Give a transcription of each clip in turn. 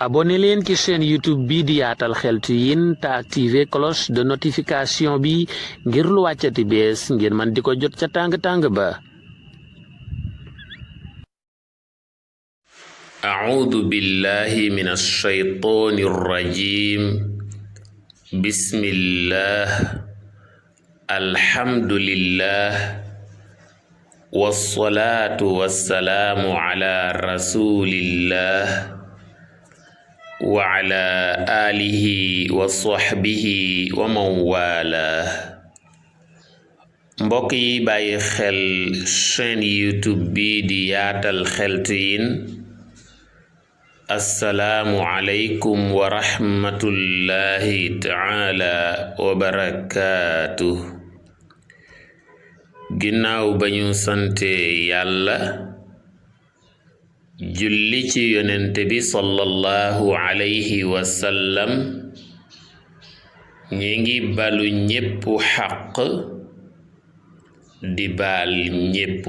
abonné leen ci chaîne YouTube bi di Yaatal Xeltu Yin te activé cloche de notification bi ngir lu wàccati bees ngeen man di ko jot ca tàng-tàng ba. A'uudu billahi minash shaytaanir rajiim. Bismillah. Alhamdulillah. Wassalaatu wassalaamu ala rasulillah wa ala alihi wa sahbihi wa man waalaa. mbokk yi bàyyi xel chaîne YouTube bi di Yaatal Xeltu Yin, assalaamu aleykum wa rahmatullahi taala wa barakaatuh. ginnaaw ba ñu sante yàlla julli ci yonente bi sallallahu alayhi wa sallam, ñi ngi balu ñépp xaq di baal ñépp,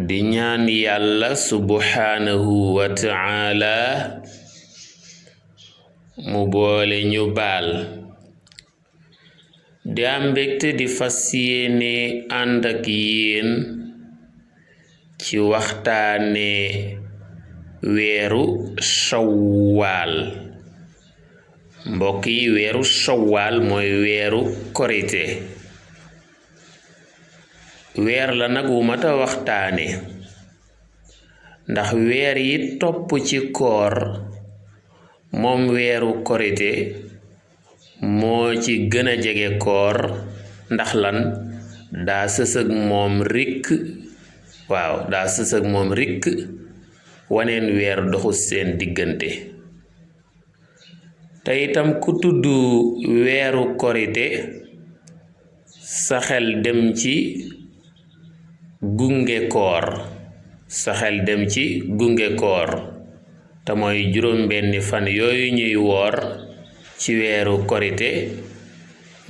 di ñaan yàlla subhanahu wa ta'ala mu boole ñu baal. di am mbégte di fas yéene ànd ak yéen ci waxtaane weeru shawwaal. mbokk yi, weeru shawwaal mooy weeru korite. weer la nag wu mata waxtaane, ndax weer yi topp ci koor moom weeru korite moo ci gën a jege koor. ndax lan? daa sësëg moom rikk. waaw, daa sësëg moom rikk, waneen weer doxu seen diggante. te itam ku tudd weeru korite sa xel dem ci gunge koor, sa xel dem ci gunge koor, te mooy juróom benni fan yooyu ñuy woor ci weeru korite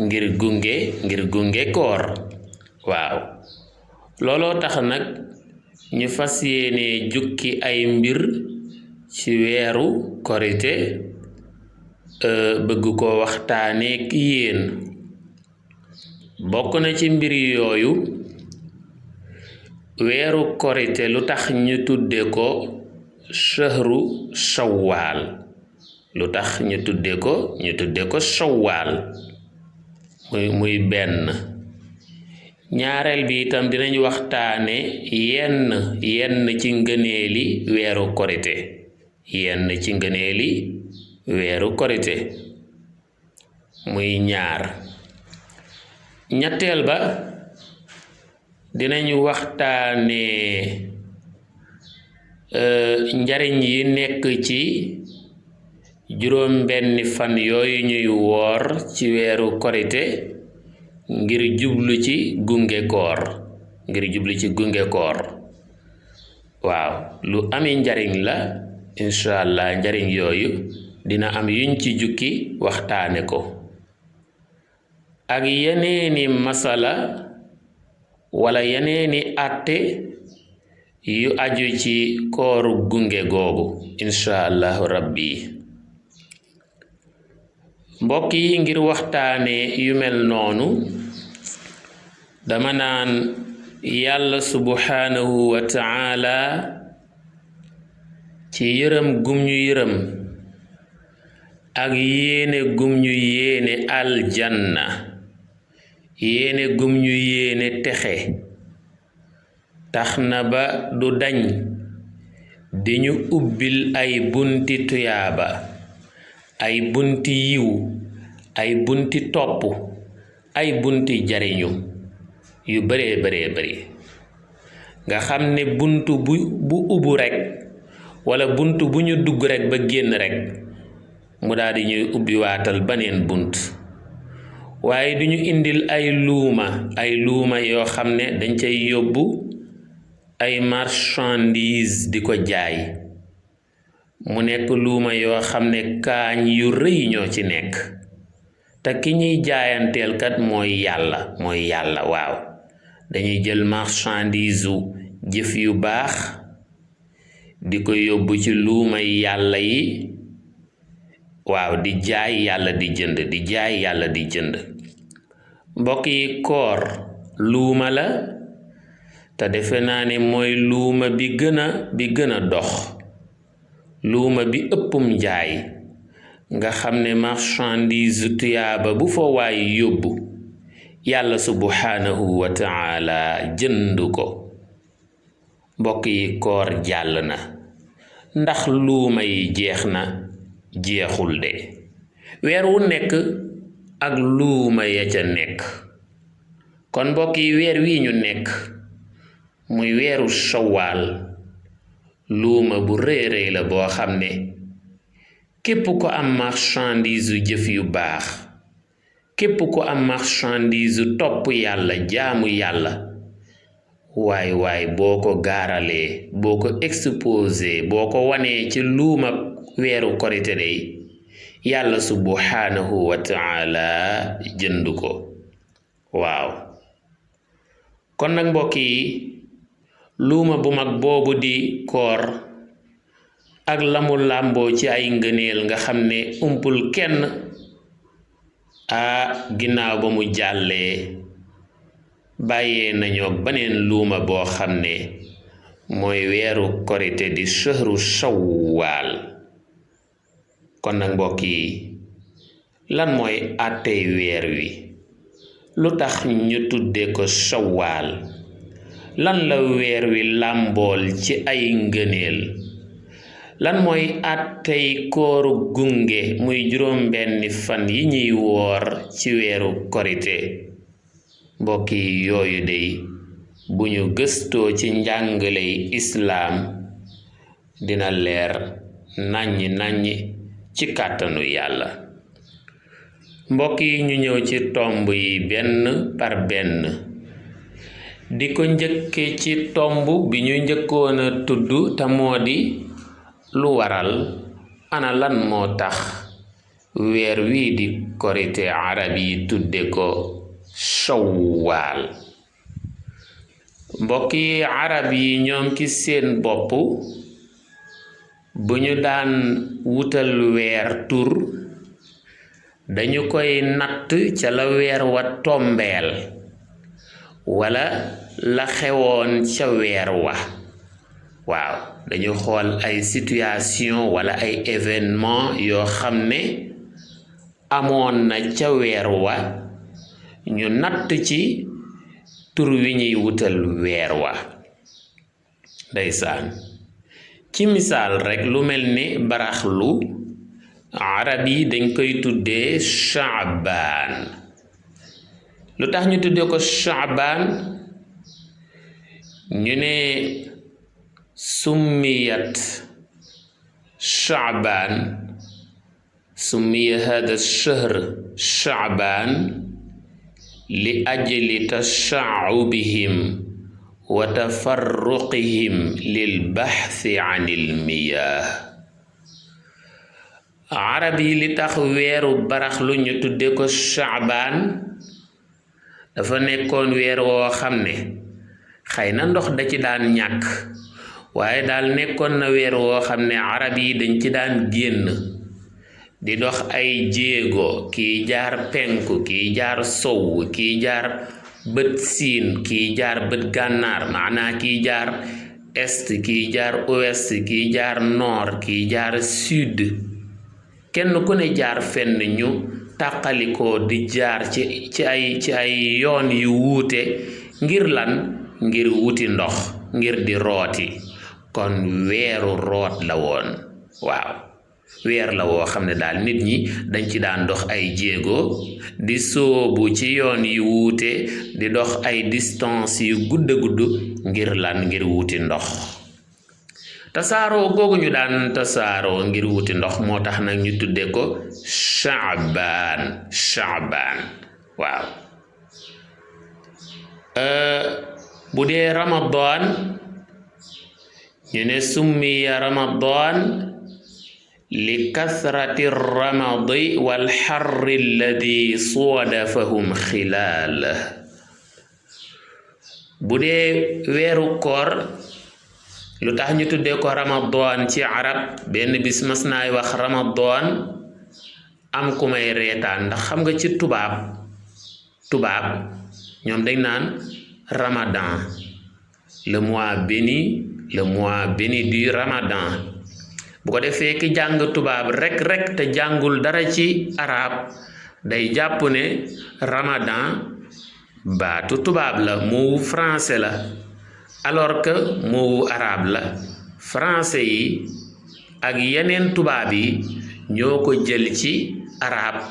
ngir gunge koor. waaw, looloo tax nag ñu fas yéene jukki ay mbir ci weeru korite, bëgg ko waxtaaneek yéen. bokk na ci mbir yooyu, weeru korite lu tax ñu tudde ko shahru shawwaal. lu tax ñu tudde ko shawwaal muy benn. ñaareel bi itam dinañ waxtaane yenn ci ngëneeli weeru korite, muy ñaar. ñetteel ba dinañ waxtaane njariñ yi nekk ci juróom benni fan yooyu ñuy woor ci weeru korite ngir jublu ci gunge koor. waaw, lu ami njariñ la. incha allah njariñ yooyu dina am yuñ ci jukki waxtaane ko, ak yeneeni masala wala yeneeni àtte yu aju ci kooru gunge googu incha allahu rabbi. mbokk yi, ngir waxtaane yu mel noonu, dama naan yàlla subhanahu wa ta'ala ci yërëm gum ñu yërëm ak yéene gum ñu yéene aljanna, yéene gum ñu yéene texe, tax na ba du dañ di ñu ubbil ay bunti tuyaaba, ay bunti yiw, ay bunti topp, ay bunti jariñu yu baree bari. nga xam ne buntu bu ubbu rekk, wala buntu bu ñu dugg rekk ba génn rekk mu daldi ñuy ubbi waatal baneen bunt. waaye du ñu indil ay luuma yoo xam ne dañ cay yóbbu ay marchandise di ko jaay, mu nekk luuma yoo xam ne kaañ yu rëy ñoo ci nekk, te ki ñuy jaayanteel kat mooy yàlla. waaw, dañuy jël marchandise u jëf yu baax, di ko yóbbu ci luumay yàlla yi waaw di jaay yàlla di jënd di jaay yàlla di jënd mbokk yi koor luuma la te defe naa ne mooy luuma bi gën a dox luuma bi ëppum njaay nga xam ne marchandise tuyaaba bu fa waay yóbbu yàlla subhanahu wa taala jënd ko mbokk yi koor jàll na ndax luuma yi jeex na jeexul de weer wu nekk ak luuma ya ca nekk kon mbokk yi weer wi ñu nekk muy weeru shawaal luuma bu rëy rëy la boo xam ne képp ko am marchandise jëf yu baax képp ko am marchandise topp yàlla jaamu yàlla waay boo ko gaaralee boo ko exposé boo ko wanee ci luuma weeru korite day yàlla subhanahu wa taala jënd ko waaw kon nag mbokk yi luuma bu mag boobu di koor ak lamu làmboo ci ay ngëneel nga xam ne umpul kenn ginnaaw ba mu jàllee bàyyee nañoo beneen luuma boo xam ne mooy weeru korite di shahru shawwaal kon nag mbokk yi lan mooy àttey weer wi lu tax ñu tudde ko shawwaal lan la weer wi làmbool ci ay ngëneel lan mooy àttey kooru gunge muy juróom-benni fan yi ñuy woor ci weeru korite mbokk yi yooyu dey bu ñu gëstoo ci njàngaley islaam dina leer nàññi ci kàttanu yàlla mbokk yi ñu ñëw ci tomb yi benn par benn di ko njëkke ci tomb bi ñu njëkkoon a tudd te moo di lu waral ana lan moo tax weer wii di korite arab yi tudde ko shawwaal mbokk yi arab yi ñoom ci seen bopp bu ñu daan wutal weer tur dañu koy natt ca la weer wa tombeel wala la xewoon ca weer wa waaw dañu xool ay situation wala ay événement yoo xam ne amoon na ca weer wa ñu natt ci tur wi ñuy wutal weer wa ndeysaan ci misaal rekk lu mel ni baraxlu arab yi dañ koy tuddee shaabaan lu tax ñu tuddee ko shaabaan ñu ne summiyat shaabaan summiya hada shahr shaabaan li ajli tashaa'ubihim wa tafarruqihim lil baxthi anil miyaah arab yi li tax weeru baraxlu ñu tudde ko shaabaan dafa nekkoon weer woo xam ne xëy na ndox da ci daan ñàkk waaye daal nekkoon na weer woo xam ne arab yi dañ ci daan génn di dox ay jéego kii jaar penku kii jaar sow kii jaar bët siin kii jaar bët gànnaar maanaa kii jaar est kii jaar ouest kii jaar nord kii jaar sud kenn ku ne jaar fenn ñu tàqalikoo di jaar ci ay yoon yu wuute ngir lan ngir wuti ndox ngir di rooti kon weeru root la woon waaw weer la woo xam ne daal nit ñi dañ ci daan dox ay jéego di soobu ci yoon yu wuute di dox ay distance yu gudd ngir lan ngir wuti ndox tasaaroo googu ñu daan tasaaroo ngir wuti ndox moo tax nag ñu tudde ko shaabaan waaw bu dee ramadan ñu ne summiya ramadan li kasrati ramadi wal xarri alladi soodafahum xilaala bu dee weeru koor lu tax ñu tuddee ko ramadan ci arab benn bis mas naay wax ramadan am ku may reetaan ndax xam nga ci tubaab ñoom dañ naan ramadan le mois béni du ramadan bu ko defee ki jàng tubaab rek te jàngul dara ci arab day jàpp ne ramadan baatu tubaab la moowu français la alors que moowu arabe la français yi ak yeneen tubaab yi ñoo ko jël ci arabe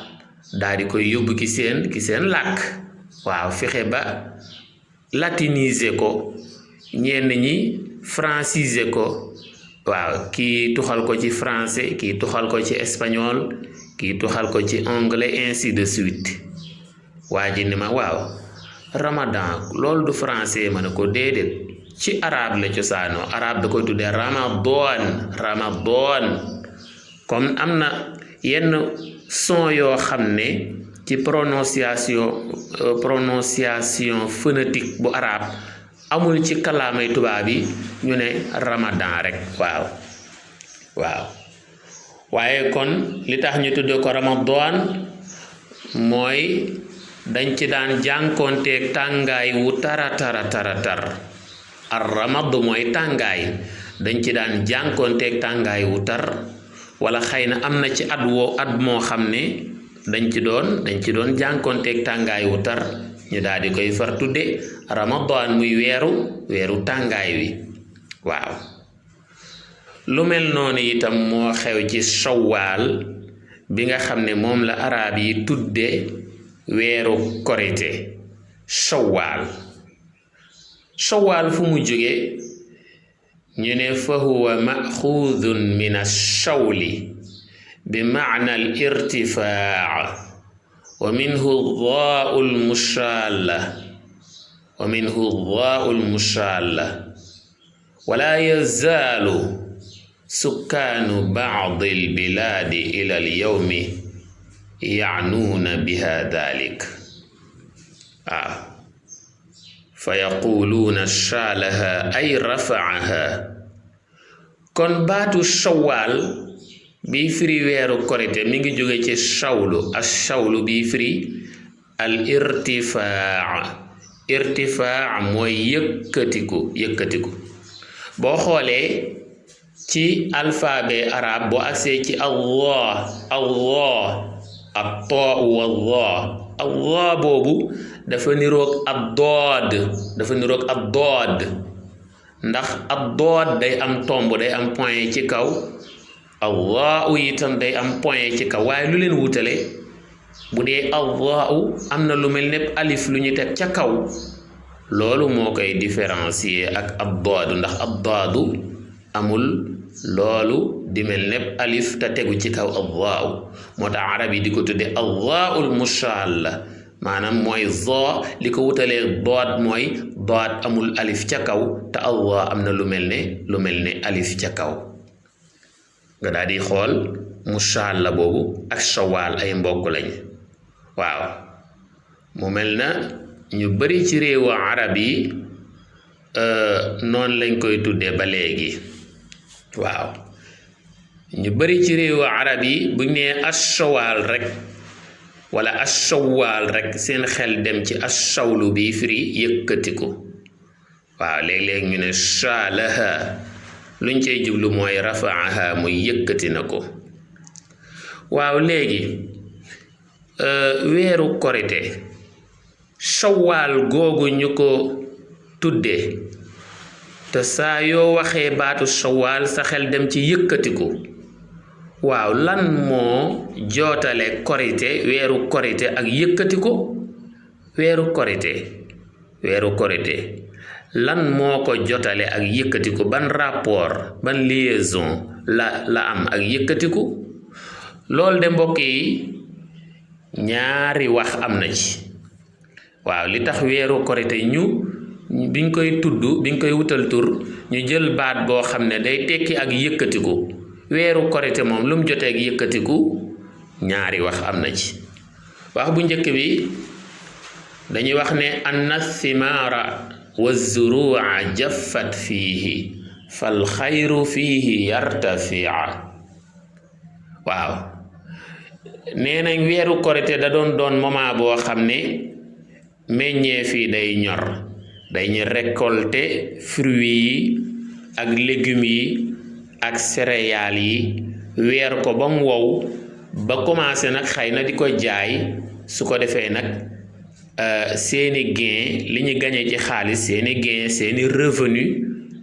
daal di koy yóbbu ki seen làkk waaw fexe ba latiniser ko ñenn ñi franciser ko waaw kii tuxal ko ci français kii tuxal ko ci espagnol kii tuxal ko ci anglais ainsi de suite waa ji ni ma waaw ramadan loolu du français ma ne ko déedéet ci arabe la cosaanoo arabe da koy tuddee ramadan comme am na yenn son yoo xam ne ci prononciation phonétique bu arabe amul ci kalaamay tubaab yi ñu ne ramadan rek waaw waaye kon li tax ñu tuddee ko ramadan mooy dañ ci daan jànkoonteeg tàngaay wu tar ar ramad mooy tàngaay dañ ci daan jànkoonteeg tàngaay wu tar wala xëy na am na ci at moo xam ne dañ ci doon jànkoonteeg tàngaay wu tar ñu daal di koy far tudde ramadan muy weeru tàngaay wi waaw lu mel noonu itam moo xew ci shawwal bi nga xam ne moom la arab yi tudde weeru korite shawwal fu mu jóge ñu ne fa huwa maxuudun min ash-shawli bi maana al irtifaa wa minhu daau lmushalla wala yazaalu sukkaanu bacdi albilaadi ila alyawmi yacnuuna biha dalik fa yaquluuna shaalaha ay rafacaha kon baatu shawwal bi firi weeru korite mi ngi jóge ci shawlu ashawlu bi firi al irtifaa mooy yëkkatiku boo xoolee ci alphabet arabe boo agsee ci allah at-taa allah boobu dafa niroog ad-daad ndax ad-daad day am tomb day am point ci kaw allahu itam day am point ci kaw waaye lu leen wutale bu dee allahu am na lu mel ne alif lu ñu teg ca kaw loolu moo koy différencier ak ad-daadu ndax ad-daadu amul loolu di mel ne alif te tegu ci kaw allahu moo tax arab yi di ko tudde allahul mushalla maanaam mooy zoo li ko wutalee doot mooy doot amul alif ca kaw te allah am na lu mel ne alif ca kaw nga daal di xool mushalla boobu ak shawwal ay mbokk lañ waaw mu mel na ñu bari ci réewu arab yi noonu lañ koy tuddee ba léegi waaw ñu bari ci réewu arab yi buñ nee ashawal rek wala ashawal rek seen xel dem ci ashawlu bi firi yëkkatiku waaw léeg-léeg ñu ne shaalaha luñ cey jublu mooy rafaaha muy yëkkati na ko waaw léegi weeru korite shawwal googu ñu ko tuddee te saa yoo waxee baatu shawwal sa xel dem ci yëkkatiku waaw lan moo jootale korite weeru korite ak yëkkatiku weeru korite lan moo ko jotale ak yëkkatiku ban rapport ban liaison la am ak yëkkatiku loolu de mbokk yi ñaari wax am na ci waaw li tax weeru korite biñ koy wutal tur ñu jël baat boo xam ne day tekki ak yëkkatiku weeru korite moom lu mu jotee ak yëkkatiku ñaari wax am na ci wax bu njëkk bi dañuy wax ne anna thimaara wa zuruuca jaffat fiihi fal xayru fiihi yartafia. waaw nee nañ weeru korite da doon moment boo xam ne meññeef yi day ñor, dañu récolter fruits yi ak légumes yi ak céréales yi weer ko ba mu wow ba commencé nag xëy na di ko jaay, su ko defee nag seeni gain li ñu gañe ci xaalis, seeni gain seeni revenu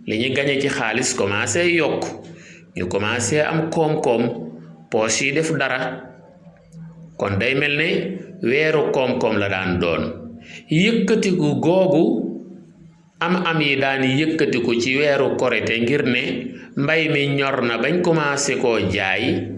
li ñu gañe ci xaalis commencé yokk, ñu commencé am koom-koom, poche yi def dara. kon day mel ne weeru koom-koom la daan doon. yëkkatiku googu am yi daan yëkkatiku ci weeru korite ngir ne mbay mi ñor na bañ commencé koo jaay,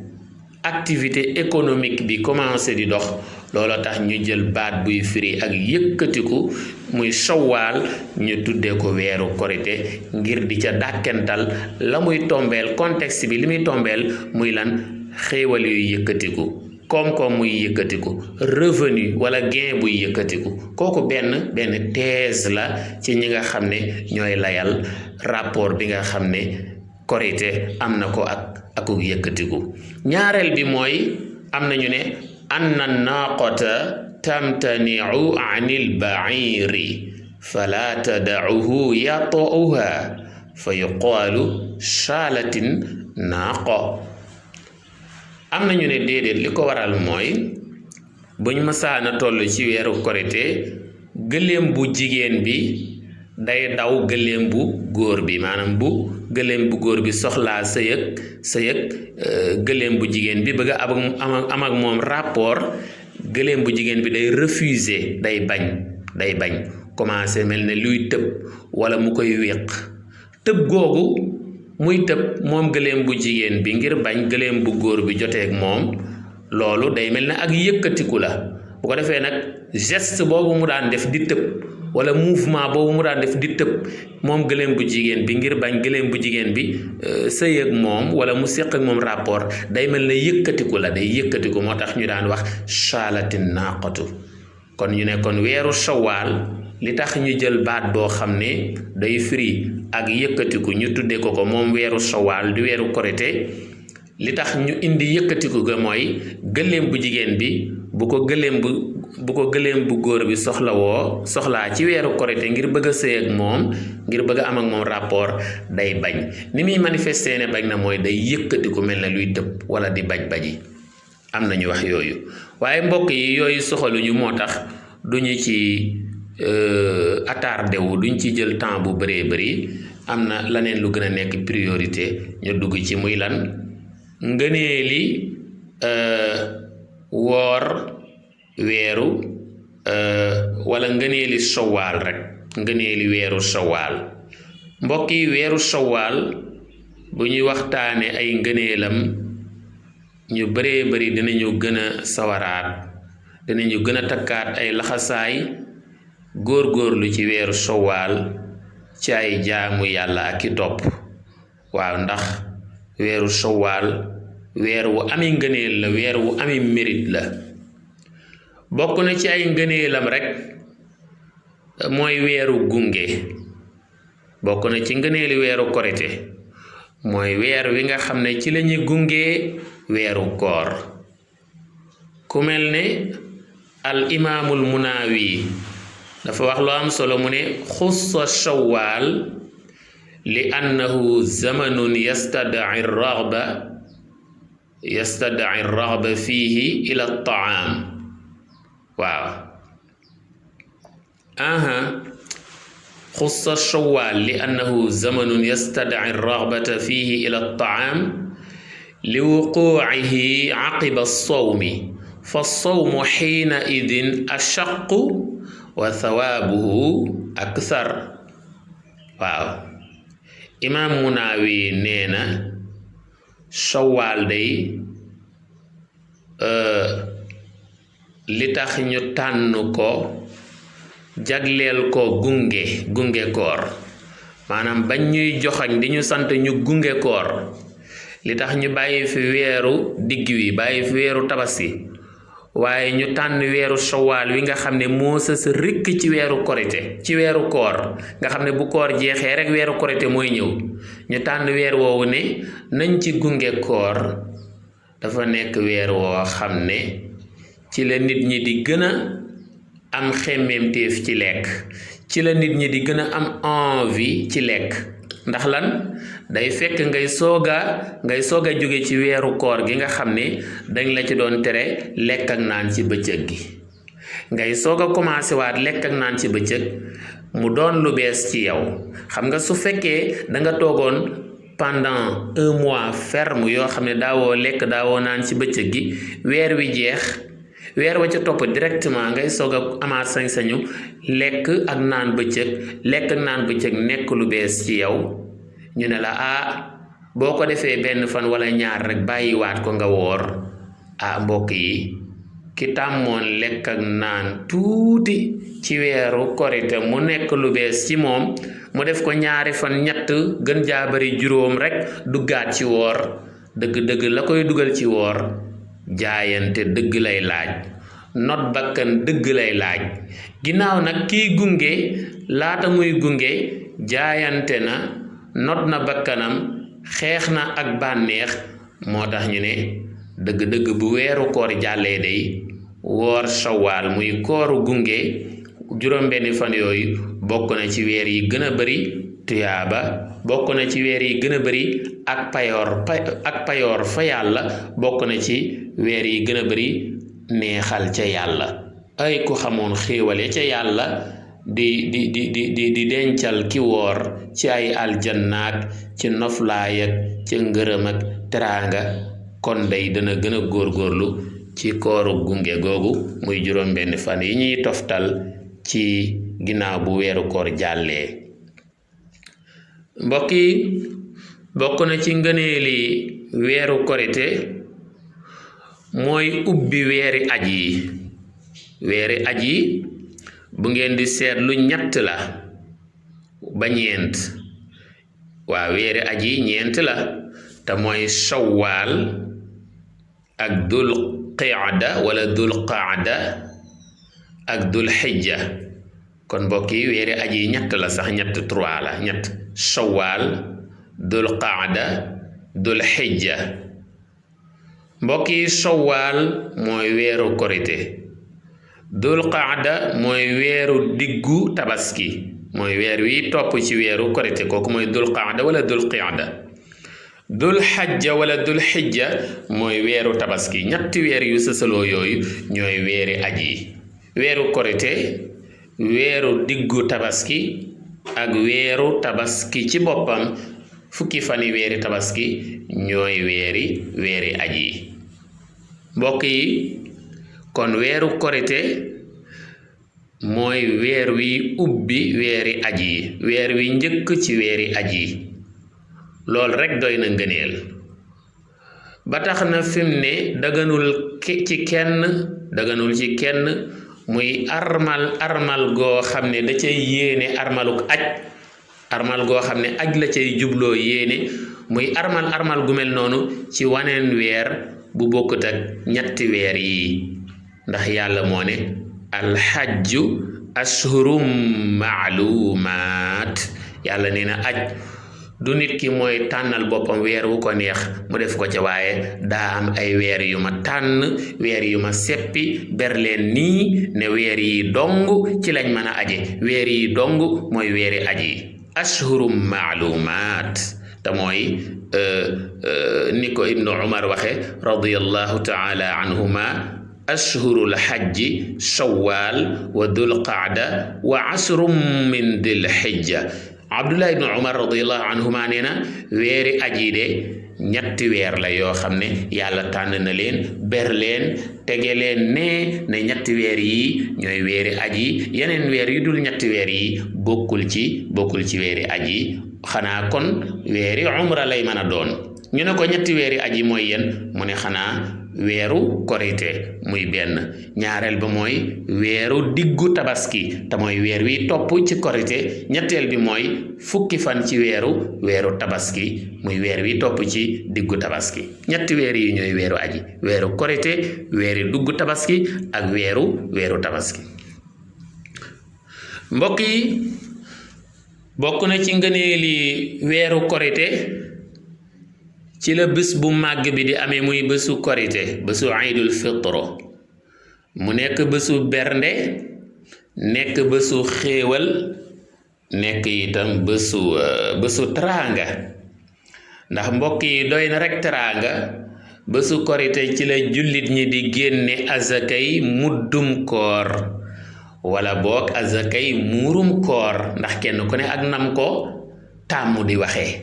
activité économique bi commencé di dox, looloo tax ñu jël baat buy firi ak yëkkatiku muy sawaal ñu tuddee ko weeru korite ngir di ca dàkkental la muy tombeel contexte bi li muy tombeel muy lan xéewal yuy yëkkatiku, koom-koom muy yëkkatiku, revenu wala gain buy yëkkatiku. kooku benn thèse la ci ñi nga xam ne ñooy layal rapport bi nga xam ne korite am na ko akuk yëkkatiku. ñaareel bi mooy am nañu ne anna naaqata tamtaniu anil bairi fala tadauhu yatauha fa yuqaalu shaalatin naaqa. am nañu ne déedéet, li ko waral mooy buñ masaana toll ci weeru korite gëléem bu jigéen bi day daw gëléem bu góor bi, maanaam bu gëléem bu góor bi soxlaa sëyëg gëléem bu jigéen bi bëgg a am ak moom rapport, gëléem bu jigéen bi day refuser, day bañ commencé mel ne luy tëb wala mu koy wéq. tëb googu muy tëb moom gëléem bu jigéen bi ngir bañ gëléem bu góor bi joteeg moom, loolu day mel ne ak yëkkatiku la. bu ko defee nag geste boobu mu daan def di tëb wala mouvement boobu mu daan def di tëb moom gëléem bu jigéen bi ngir bañ gëléem bu jigéen bi sëy ak moom wala mu séq ak moom rapport, day mel ne yëkkatiku la, day yëkkatiku. moo tax ñu daan wax shaalatin naaqatu. kon ñu ne kon weeru sawaal li tax ñu jël baat boo xam ne day firi ak yëkkatiku ñu tuddee ko moom weeru sawaal di weeru korite, li tax ñu indi yëkkatiku ga mooy gëléem bu jigéen bi bu ko gëléem bu góor bi soxlaa ci weeru korite ngir bëgg a sëy ak moom, ngir bëgg a am ak moom rapport, day bañ. ni muy manifesté ne bañ na mooy day yëkkatiku mel na luy tëb wala di baji. am nañu wax yooyu, waaye mbokk yi yooyu soxaluñu, moo tax duñu ci attardé wu, duñ ci jël temps bu bëree bëri. am na leneen lu gën a nekk priorité ñu dugg ci, muy lan ngëneeli woor weeru wala ngëneeli sawaal rek, ngëneeli weeru sawaal. mbokk yi weeru sawaal bu ñuy waxtaane ay ngëneelam ñu bëree bëri dinañu gën a sawaraat, dinañu gën a takkaat ay laxasaay góorgóorlu ci weeru sawaal ci ay jaamu yàlla ak i topp. waaw ndax weeru sawaal weer wu ami ngëneel la, weer wu ami mérite la. bokk na ci ay ngëneelam rek mooy weeru gunge. bokk na ci ngëneeli weeru korite mooy weer wi nga xam ne ci lañuy gunge weeru koor. ku mel ne al imaamul Munaawi dafa wax lu am solo, mu ne xussa sawaal li annahu zamanun yastad'i raghba fiihi ila taam. waaw xussa sawaal li annahu zamanun yastad'i raghbata fiihi ila taam li wuquu'ihi aqiba as-sawmi fa as-sawmu xiina idin ashaqqu wa thawaabuhu akthar. waaw imaam Munaawi nee na sawaal day li tax ñu tànn ko jagleel ko gunge koor, maanaam bañ ñuy joxañ di ñu sant ñu gunge koor, li tax ñu bàyyi fi weeru digg wi, bàyyi fi weeru tabaski, waaye ñu tànn weeru shawaal wi nga xam ne moo sës rikk ci weeru korite ci weeru koor nga xam ne bu koor jeexee rek weeru korite mooy ñëw ñu tànn weer woowu ne nañ ci gunge koor dafa nekk weer woo xam ne ci la nit ñi di gën a am xemmemteef ci lekk ci la nit ñi di gën a am envie ci lekk ndax lan day fekk ngay soog a jóge ci weeru koor gi nga xam ne dañ la ci doon tere lekk ak naan ci bëccëg gi ngay soog a commencé waat lekk ak naan ci bëccëg mu doon lu bees ci yow xam nga su fekkee da nga toogoon pendant 1 mois ferme yoo xam ne daawoo lekk daawoo naan ci bëccëg gi weer wi jeex weer wa ca topp directement ngay soog a amaat sañ-sañu lekk ak naan bëccëg nekk lu bees ci yow ñu ne la boo ko defee benn fan wala ñaar rek bàyyiwaat ko nga woor mbokk yi ki tàmmoon lekk ak naan tuuti ci weeru korite mu nekk lu bees ci moom mu def ko 2 fan 3 gën jaa bari juróom rek duggaat ci woor dëgg-dëgg la koy dugal ci woor jaayante dëgg lay laaj not bakkan dëgg lay laaj ginnaaw nag kiy gunge laata muy gunge jaayante na not na bakkanam xeex na ak bànneex moo tax ñu ne dëgg-dëgg bu weeru koor jàllee day woor shawaal muy kooru gunge juróom-benni fan yooyu bokk na ci weer yi gën a bari tuyaaba bokk na ci weer yi gën a bari ak payoor fa yàlla bokk na ci weer yi gën a bari neexal ca yàlla ay ku xamoon xéewale ca yàlla di dencal ki woor ci ay aljannaak ci noflaay ak ca ngërëm ak teraanga kon day dana gën a góorgóorlu ci kooru gunge googu muy juróom-benn fan yi ñuy toftal ci ginnaaw bu weeru koor jàllee mbokk yi bokk na ci ngëneeli weeru korite mooy ubbi weeri aj yi bu ngeen di seetlu 3 la ba 4 weeri aj yi 4 la te mooy shawaal ak dul qiada wala dul qaada ak dul xijja kon mbokk yi weeri aj yi 3 la sax 3 la shawaal dul qaada dul xijja mbokk yi shawaal mooy weeru korite dul qaada mooy weeru diggu tabaski mooy weer wi topp ci weeru korite kooku mooy dul qaada wala dul qiada dul xajja wala dul xijja mooy weeru tabaski 3 weer yu sësaloo yooyu ñooy weeri aj yi weeru korite weeru diggu tabaski ak weeru tabaski ci boppam fukki fani weeri tabaski ñooy weeri aj yi mbokk yi kon weeru korite mooy weer wi ubbi weeri aj yi weer wi njëkk ci weeri aj yi loolu rekk doy na ngëneel ba tax na fim ne daganul ci kenn muy armal goo xam ne da cay yéene armaluk aj armal goo xam ne aj la cay jubloo yéene muy armal gu mel noonu ci waneen weer bu bokkut ak 3 weer yi ndax yàlla moo ne alxajju ashhurum maalumaat yàlla nee na aj du nit ki mooy tànnal boppam weer wu ko neex mu def ko ca waaye daa am ay weer yu ma tànn weer yu ma seppi berleen nii ne weer yi dong ci lañ mën a aje weer yi dong mooy weeri aj yi ashhurum maalumaat te mooy ni ko ibnu umar waxe radiyallahu taala anhuma ashhurul hajji shawwal wa dul qaada wa ashrum min dil hijja abdullah ibnu umar radiyallahu anhuma nee na weeri aj yi de 3 weer la yoo xam ne yàlla tànn na leen ber leen tege leen ne 3 weer yi ñooy weeri aj yi yeneen weer yu dul 3 weer yi bokkul ci weeri aj yi xanaa kon weeri umra lay mën a doon ñu ne ko 3 weeri aj yi mooy yéen mu ne xanaa weeru korite muy benn. ñaareel ba mooy weeru diggu tabaski te mooy weer wi topp ci korite. ñetteel bi mooy fukki fan ci weeru tabaski muy weer wi topp ci diggu tabaski. ñetti weer yi ñooy weeru aji: weeru korite, weeri diggu tabaski ak weeru tabaski. mbokk yi, bokk na ci ngëneeli weeru korite ci la bés bu màgg bi di amee muy bésu korite, bésu iidul fitr. mu nekk bésu bernde, nekk bésu xéewal, nekk itam bésu teraanga. ndax mbokk yi, doy na rekk teraanga bésu korite ci la jullit ñi di génne azakay muddum koor wala boog azakay muurum koor, ndax kenn ku ne ak nam ko tàmm di waxee.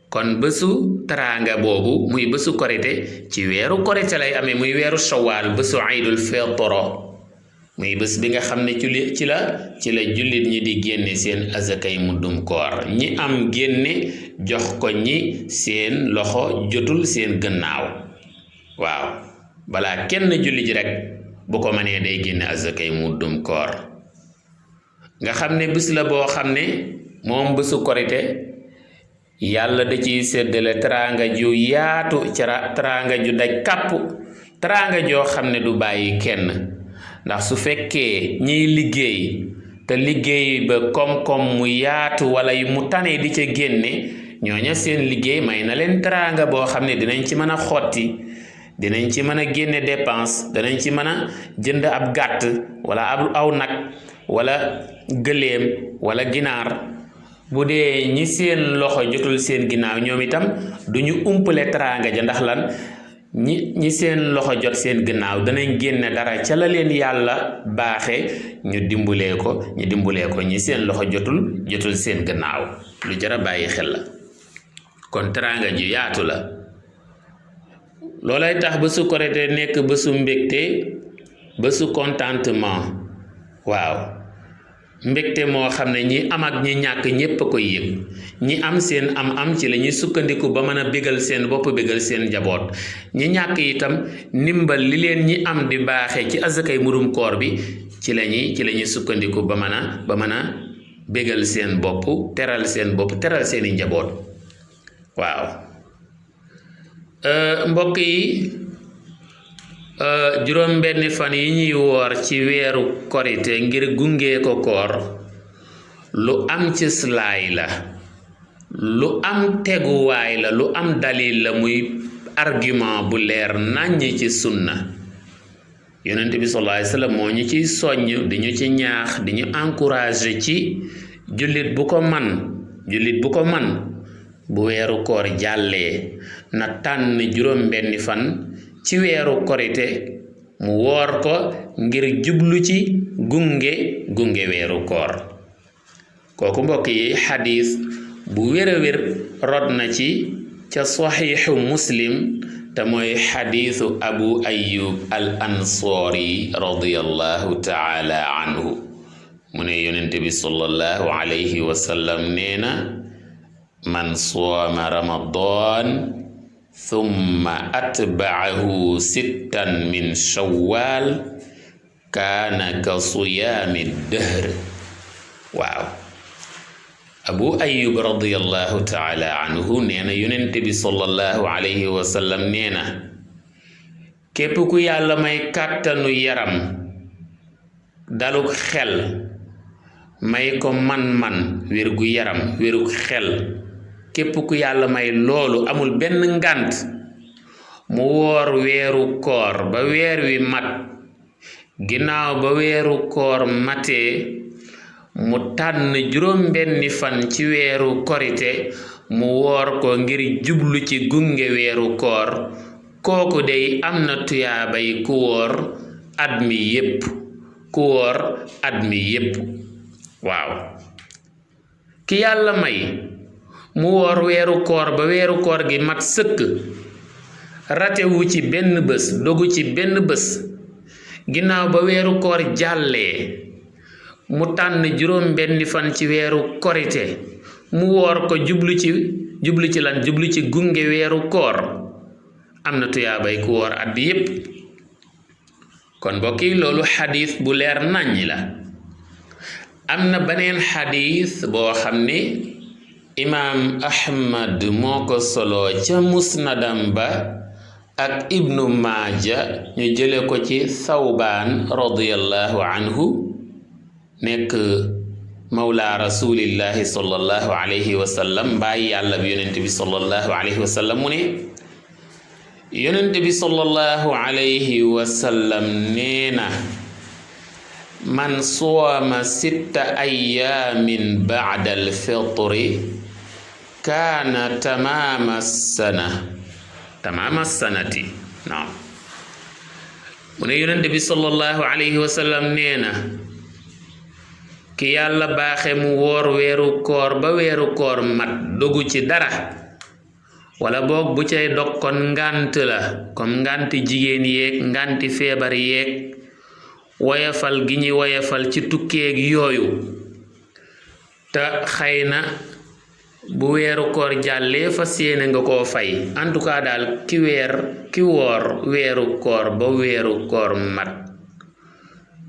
kon bésu teraanga boobu muy bésu korite ci weeru korite lay amee muy weeru shawaal, bésu iidul fitr, muy bés bi nga xam ne ci la jullit ñi di génne seen azakay muddum koor. ñi am génne jox ko ñi seen loxo jotul seen gannaaw. waaw, balaa kenn julli ji rek bu ko mënee day génne azakay muddum koor. nga xam ne bés la boo xam ne moom bésu korite yàlla da ciy séddale teraanga ju yaatu, teraanga ju daj kàpp, teraanga joo xam ne du bàyyi kenn. ndax su fekkee ñiy liggéey te liggéey ba koom-koom mu yaatu wala mu tane di ca génne, ñooña seen liggéey may na leen teraanga boo xam ne dinañ ci mën a xotti, dinañ ci mën a génne dépense, danañ ci mën a jënd ab gàtt wala aw nag wala gëléem wala ginaar. bu dee ñi seen loxo jotul seen ginnaaw, ñoom itam duñu umpale teraanga ja, ndax lan ñi seen loxo jot seen ginnaaw danañ génne dara ca la leen yàlla baaxe ñu dimbulee ko ñi seen loxo jotul seen ginnaaw. lu jara bàyyi xel la. kon teraanga ju yaatu la. loolay tax bésu korite nekk bésu mbégte, bésu contentement. waaw, mbégte moo xam ne ñi am ak ñi ñàkk ñépp a koy yëg. ñi am seen am ci la ñuy sukkandiku ba mën a bégal seen bopp, bégal seen njaboot. ñi ñàkk itam ndimbal li leen ñi am di baaxe ci azakay murum koor bi ci la ñuy sukkandiku ba mën a bégal seen bopp, teral seeni njaboot. waaw, mbokk yi, juróom benni fan yi ñuy woor ci weeru korite ngir gunge ko koor lu am cëslaay la, lu am teguwaay la, lu am dalil la, muy argument bu leer nàññ ci sunna. yonent bi sallallahu alayhi wasallam moo ñu ciy soññ, di ñu ci ñaax, di ñu encouragé ci jullit bu ko man bu weeru koor jàllee na tànn juróom benni fan ci weeru korite mu woor ko ngir jublu ci gunge weeru koor. kooku mbokk yi, xadiis bu wér a wér rod na ci ca saxiixu muslim te mooy xadiisu abu ayyub al ansaari radiyallahu taala anhu. mu ne yonente bi sallallahu alayhi wa sallam nee na: man sooma ramadan thumma atba'ahu sittan min shawwal kaana ka siyaami dahr. waaw, abu ayyub radiyallahu taala anhu nee na yonente bi sallallahu alayhi wa sallam nee na: képp ku yàlla may kàttanu yaram, daluk xel, may ko man-man, wérgu yaram, wérug xel, képp ku yàlla may loolu, amul benn ngànt, mu woor weeru koor ba weer wi mat. ginnaaw ba weeru koor matee mu tànn juróom benni fan ci weeru korite mu woor ko ngir jublu ci gunge weeru koor, kooku dey am na tuyaabay ku woor at mi yépp. waaw, ki yàlla may mu woor weeru koor ba weeru koor gi mat sëkk, ratewu ci benn bés, dogu ci benn bés, ginnaaw ba weeru koor jàllee mu tànn juróom benni fan ci weeru korite mu woor ko jublu jublu ci lan jublu ci gunge weeru koor am na tuyaabay ku woor at bi yépp kon mbokk yi loolu xadiis bu leer nàññi la am na beneen xadiis boo xam ne imaam Ahmad moo ko solo ca musnadam ba ak ibnu maaja ñu jële ko ci Sawbaan radiyallahu anhu nekk mawla rasulillahi sallallahu alayhi wa sallam mbaay yàlla bi yonent bi sallallahu alayhi wa sallam mu ne yonent bi sallallahu alayhi wa sallam nee na man sooma 6 ayaamin ba'da al-fitri kaana tamaama sanati naam mu ne yonent bi sallallahu alayhi wa sallam nee na ki yàlla baaxe mu woor weeru koor ba weeru koor mat dogu ci dara wala boog bu cay dog kon ngànt la comme ngànti jigéen yeeg ngànti feebar yeeg woyafal gi ñuy woyafal ci tukkeeg yooyu te xëy na bu weeru koor jàllee fas yéene nga koo fay en tout cas daal ki woor weeru koor ba weeru koor mat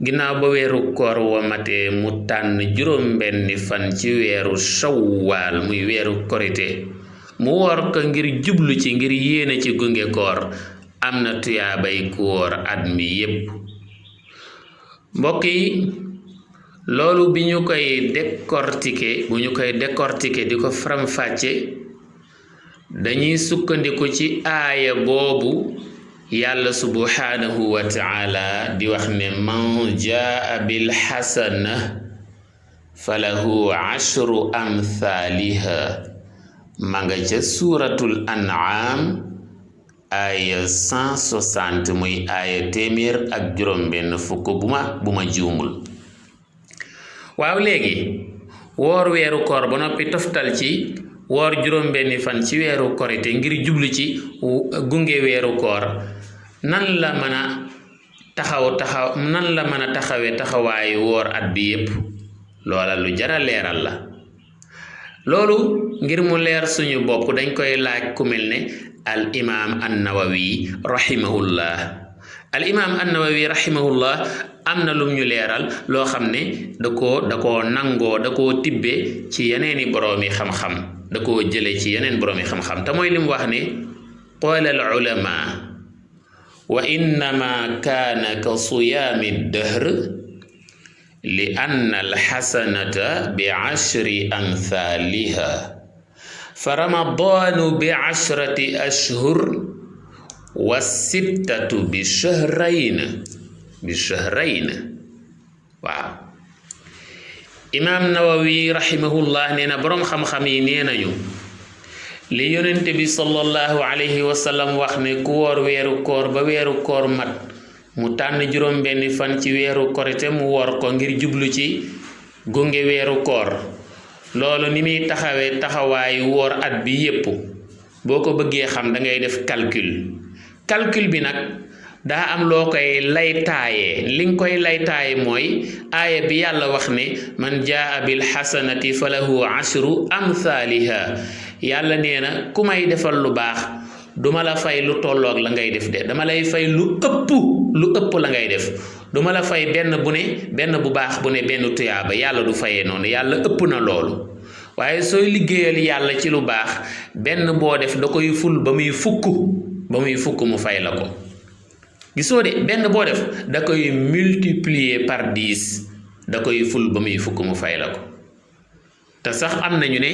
ginnaaw ba weeru koor wa matee mu tànn juróom-benni fan ci weeru shawwaal muy weeru korite mu woor ko ngir jublu ci ngir yéene ci gunge koor am na tuyaabay ku woor at mi yépp mbokk yi loolu bu ñu koy décortiquer di ko faram-fàcce dañuy sukkandiku ci aaya boobu yàlla subhanahu wa ta'ala di wax ne man jaa bil xasana falahu ashru amthaliha ma nga ca suuratul an'am aaya 160 muy aaya téeméer ak juróom-benn fukk bu ma juumul waaw léegi woor weeru koor ba noppi toftal ci woor juróom-benni fan ci weeru korite ngir jublu ci gunge weeru koor nan la mën a taxawe taxawaayu woor at bi yépp loola lu jara leeral la loolu ngir mu leer suñu bopp dañ koy laaj ku mel ne al imaam an-Nawawi rahimahullah al imaam an-Nawawi rahimahullah am na lum ñu leeral loo xam ne da koo nangoo da koo tibbe ci yeneeni boroomi xam-xam da koo jële ci yeneen boroomi xam-xam te mooy li mu wax ne qaala al ulama wa innama kaana ka siyaami dahr li anna al xasanata bi ashri amthaliha fa ramadaanu bi ashrati ashhur wa sittatu bi shahrayn waaw imaam Nawawi rahimahullah nee na boroom xam-xam yi nee nañu li yonente bi sallallahu alayhi wa sallam wax ne ku woor weeru koor ba weeru koor mat mu tànn juróom-benni fan ci weeru korite mu woor ko ngir jublu ci gunge weeru koor loolu ni muy taxawee taxawaayu woor at bi yépp boo ko bëggee xam da ngay def calcul bi nag daa am loo koy laytaaye li nga koy laytaaye mooy aaya bi yàlla wax ne man jaa bil xasanati falahu ashru amthaliha yàlla nee na ku may defal lu baax duma la fay lu tolloog la ngay def de dama lay fay lu ëpp la ngay def duma la fay benn bu baax bu ne benn tuyaaba yàlla du fayee noonu yàlla ëpp na loolu waaye sooy liggéeyal yàlla ci lu baax benn boo def da koy ful ba muy fukk mu fay la ko gisoo de benn boo def da koy multiplier par 10 da koy ful ba muy fukk mu fay la ko te sax am nañu ne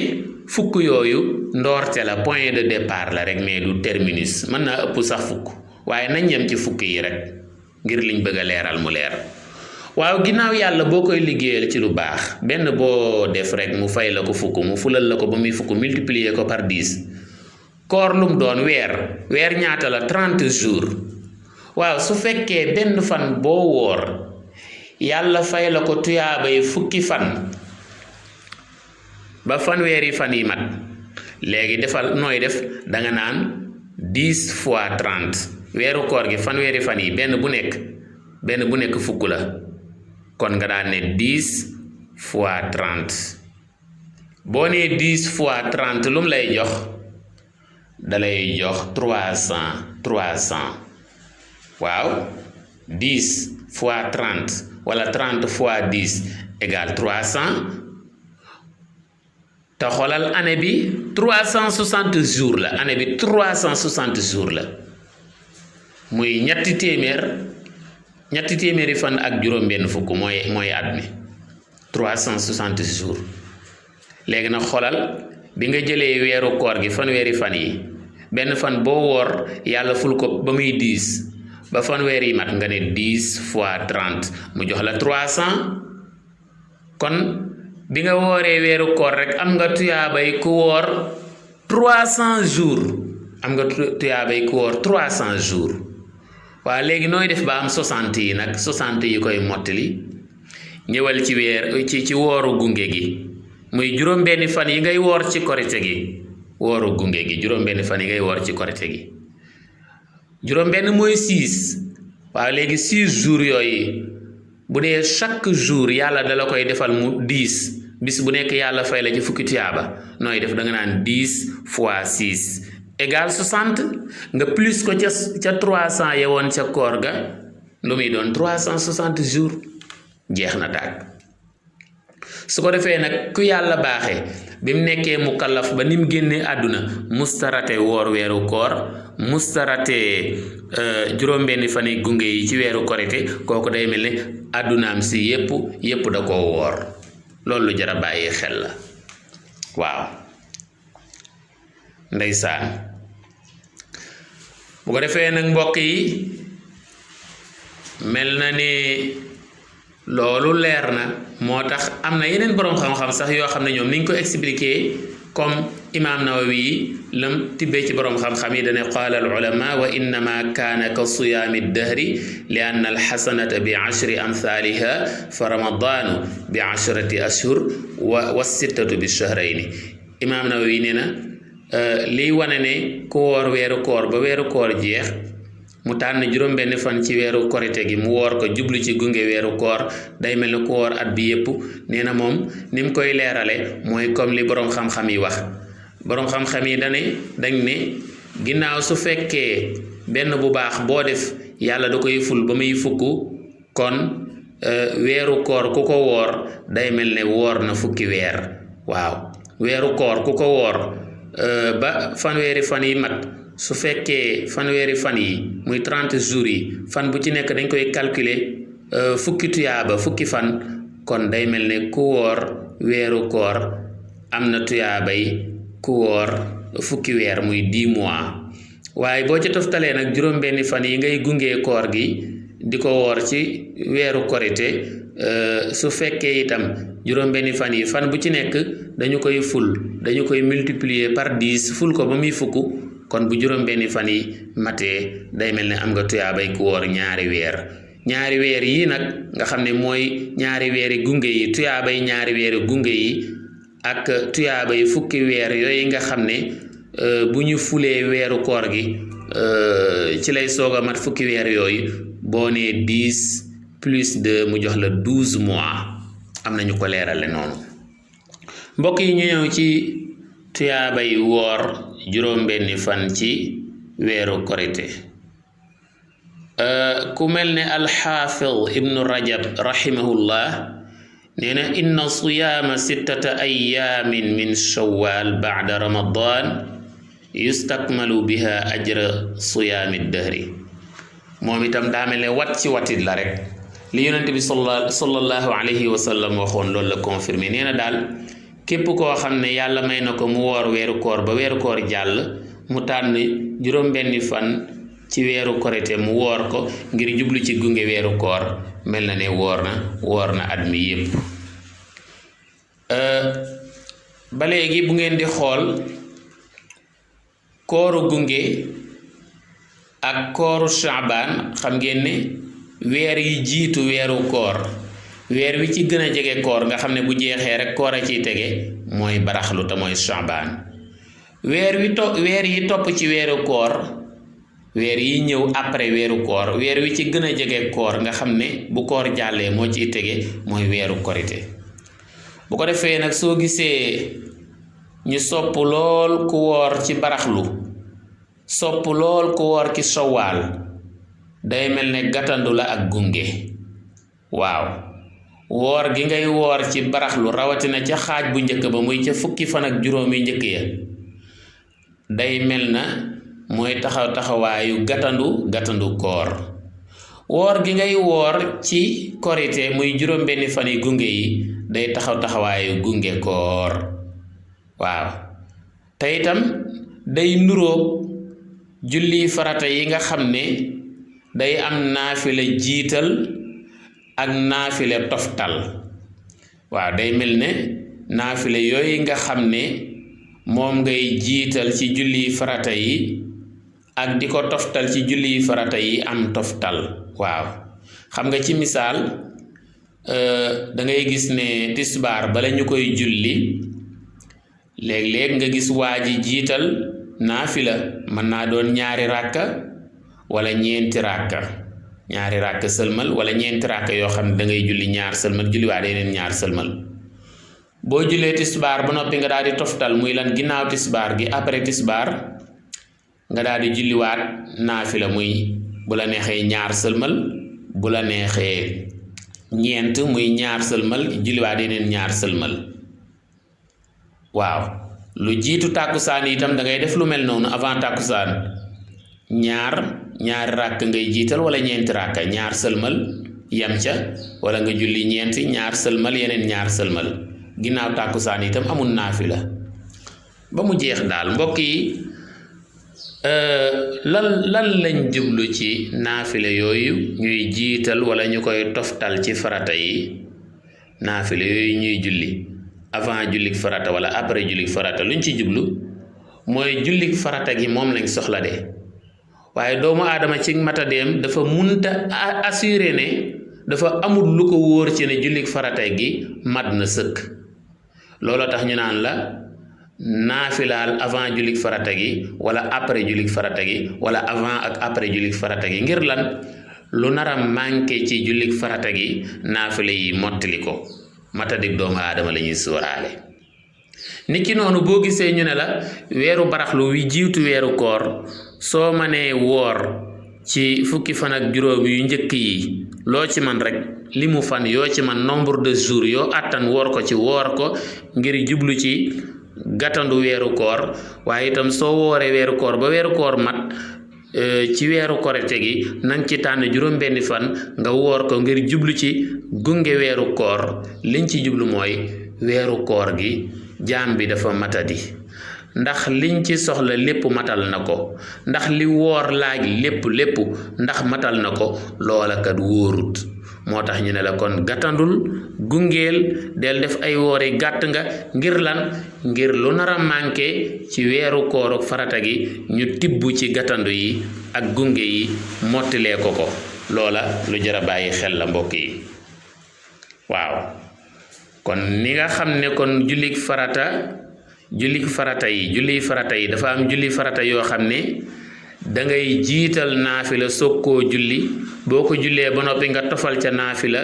fukk yooyu ndoorte la point de départ la rek mais du terminus mën naa ëpp sax fukk waaye nañ yem ci fukk yi rek ngir liñ bëgg a leeral mu leer waaw ginnaaw yàlla boo koy liggéeyal ci lu baax benn boo def rek mu fay la ko fukk mu fulal la ko ba muy fukk multiplier ko par 10 koor lum doon weer ñaata la 30 jours waaw su fekkee benn fan boo woor yàlla fay la ko tuyaabay fukki fan ba fanweeri fan yi mat léegi defal nooy def danga naan 10 fois 30 weeru koor gi fanweeri fan yi benn bu nekk fukk la kon nga daan ne 10 fois 30 boo nee 10 fois 30 lu mu lay jox dalay jox 300 waaw 10 fois 30 wala 30 fois 10 égale 300 te xoolal année bi 360 jours la année bi 360 jours la muy ñetti téeméeri fan ak juróom-benn fukk mooy at mi 360 jours léegi nag xoolal bi nga jëlee weeru koor gi fanweeri fan yi benn fan boo woor yàlla ful ko ba muy 10 ba fanweer yi mat nga ne 10 fois 30 mu jox la 300 kon bi nga wooree weeru koor rek am nga tuyaabay ku woor 300 jours am nga tuyaabay ku woor 300 jours waaw léegi nooy def ba am 60 yi nag 60 yi koy mottali ñëwal ci ci wooru gunge gi muy juróom-benni fan yi ngay woor ci korite gi wooru gunge gi juróom-benni fan yi ngay woor ci korite gi juróom-benn mooy 6 waaw léegi 6 jours yooyu bu dee chaque jour yàlla dala koy defal mu 10 bis bu nekk yàlla fay la ci fukki tuyaaba nooy def da nga naan 10 fois 6 égale 60 nga plus ko ca 300 ya woon ca koor ga lu muy doon 360 jours jeex na daal su ko defee nag ku yàlla baaxee bi mu nekkee mu kallaf ba ni mu génnee àdduna mustarate woor weeru koor mustarate juróom-benni fan yi gunge yi ci weeru korite kooku day mel ne àddunaam si yépp da koo woor loolu lu jar a bàyyi xel la waaw ndeysaan bu ko defee nag mbokk yi mel na ni loolu leer na moo tax am na yeneen boroom xam-xam sax yoo xam ne ñoom niñ ko expliqué comme imaam Nawawi lam tibbee ci boroom xam-xam yi dane qaala al ulama wa innama kaana ka siyaami dahri li anna al xasanata bi ashri amthaliha fa ramadanu bi ashrati ashhur wa sittatu bi shahrayni imaam Nawawi nee na liy wane ne ku woor weeru koor ba weeru koor jeex mu tànn juróom-benn fan ci weeru korite gi mu woor ko jublu ci gunge weeru koor day mel ne ku woor at bi yépp nee na moom ni mu koy leerale mooy comme li boroom xam-xam yi wax boroom xam-xam yi dañ ne ginnaaw su fekkee benn bu baax boo def yàlla da koy ful ba muy fukk kon weeru koor ku ko woor day mel ne woor na fukki weer waaw weeru koor ku ko woor ba fanweeri fan yi mat su fekkee fanweeri fan yi muy 30 jours yi fan bu ci nekk dañ koy calculer fukki tuyaaba fukki fan kon day mel ne ku woor weeru koor am na tuyaabay ku woor fukki weer muy 10 mois waaye boo ci toftalee nag juróom-benni fan yi ngay gungee koor gi di ko woor ci weeru korite su fekkee itam juróom-benni fan yi fan bu ci nekk dañu koy multiplier par 10 ful ko ba muy fukk kon bu juróom-benni fan yi matee day mel ne am nga tuyaabay ku woor ñaari weer yi nag nga xam ne mooy ñaari weeri gunge yi tuyaabay ñaari weeri gunge yi ak tuyaabay fukki weer yooyu nga xam ne bu ñu fulee weeru koor gi ci lay soog a mat fukki weer yooyu boo nee 10 plus 2 mu jox la 12 mois am nañu ko leerale noonu mbokk yi ñu ñëw ci tuyaabay woor juróom-benni fan ci weeru korite ku mel ne alxaafid ibnu rajab rahimahullah nee na inna siyaama 6 ayaamin min shawwal ba'da ramadan yustakmalu biha ajra siyaami dahri moom itam daa mel ne wat ci watit la rek li yonent bi sallallahu alayhi wa sallam waxoon loolu la confirmé nee na daal képp koo xam ne yàlla may na ko mu woor weeru koor ba weeru koor jàll mu tànn juróom-benni fan ci weeru korite mu woor ko ngir jublu ci gunge weeru koor mel na ne woor na at mi yépp ba léegi bu ngeen di xool kooru gunge ak kooru Shaabaan xam ngeen ne weer yi jiitu weeru koor weer wi ci gën a jege koor nga xam ne bu jeexee rek koor a ciy tege mooy baraxlu te mooy Shaabaan weer yi topp ci weeru koor weer yi ñëw après weeru koor weer wi ci gën a jege koor nga xam ne bu koor jàllee moo ciy tege mooy weeru korite bu ko defee nag soo gisee ñu sopp lool ku woor ci baraxlu sopp lool ku woor ci sowaal day mel ne gàttandu la ak gunge. waaw woor gi ngay woor ci baraxlu rawatina ca xaaj bu njëkk ba muy ca fukki fan ak juróom yu njëkk ya day mel na mooy taxawaayu gàttandu koor. woor gi ngay woor ci korite muy juróom benni fan yi gunge yi day taxawaayu gunge koor. waaw te itam day nuróog julli farata yi nga xam ne day am naafila jiital ak naafila toftal. waaw day mel ne naafila yooyu nga xam ne moom ngay jiital ci julli farata yi ak di ko toftal ci julli farata yi am toftal. waaw xam nga ci misaal da ngay gis ne tisbaar bala ñu koy julli léeg-léeg nga gis waa ji jiital naafila mën naa doon ñaari ràkka wala ñeenti ràkka, ñaari ràkka sëlmal wala ñeenti ràkka yoo xam ne da ngay julli ñaar sëlmal julli waa yeneen ñaar sëlmal. boo jullee tisbaar ba noppi nga daal di toftal muy lan ginnaaw tisbaar gi après tisbaar nga daal di julliwaat naafila muy bu la neexee ñaar sëlmal bu la neexee ñeent muy ñaar sëlmal julliwaat yeneen ñaar sëlmal. waaw lu jiitu tàkkusaan itam da ngay def lu mel noonu avant tàkkusaan ñaari ràkk ngay jiital wala ñeenti ràkka ñaar sëlmal yam ca wala nga julli ñeenti ñaar sëlmal yeneen ñaar sëlmal. ginnaaw tàkkusaan itam amul naafila ba mu jeex daal. mbokk yi lan lañ jublu ci naafila yooyu ñuy jiital wala ñu koy toftal ci farata yi. naafila yooyu ñuy julli avant jullik farata wala après jullik farata luñ ci jublu mooy jullik farata gi moom lañ soxla de waaye doomu aadama ci matadeem dafa munta assuré ne dafa amul lu ko wóor ci ne jullik farata gi mat na sëkk. looloo tax ñu naan la naafilaal avant jullik farata gi wala après jullik farata gi wala avant ak après jullik farata gi ngir lan lu nar a manqué ci jullik farata gi naafila yi mottali ko. matadik doomu aadama la ñuy sóoraale. nit ki noonu boo gisee ñu ne la weeru baraxlu wi jiitu weeru koor soo mënee woor ci fukki fan ak juróom yu njëkk yi loo ci man rek li mu fan yoo ci man nombre de jours yoo àttan woor ko ci woor ko ngir jublu ci gàttandu weeru koor. waaye itam soo wooree weeru koor ba weeru koor mat ci weeru korite gi nang ci tànn juróom benni fan nga woor ko ngir jublu ci gunge weeru koor. liñ ci jublu mooy weeru koor gi jaam bi dafa matadi ndax liñ ci soxla lépp matal na ko ndax li woor laaj lépp ndax matal na ko loola kat wóorut. moo tax ñu ne la kon gàttandul gungeel del def ay woori gàtt nga ngir lan ngir lu nar a manqué ci weeru koor ak farata gi ñu tibb ci gàttandu yi ak gunge yi mottilee ko loola lu jar a bàyyi xel la mbokk yi. waaw kon ni nga xam ne kon julli farata yi dafa am julli farata yoo xam ne dangay jiital naafila soog koo julli boo ko jullee ba noppi nga tofal ca naafila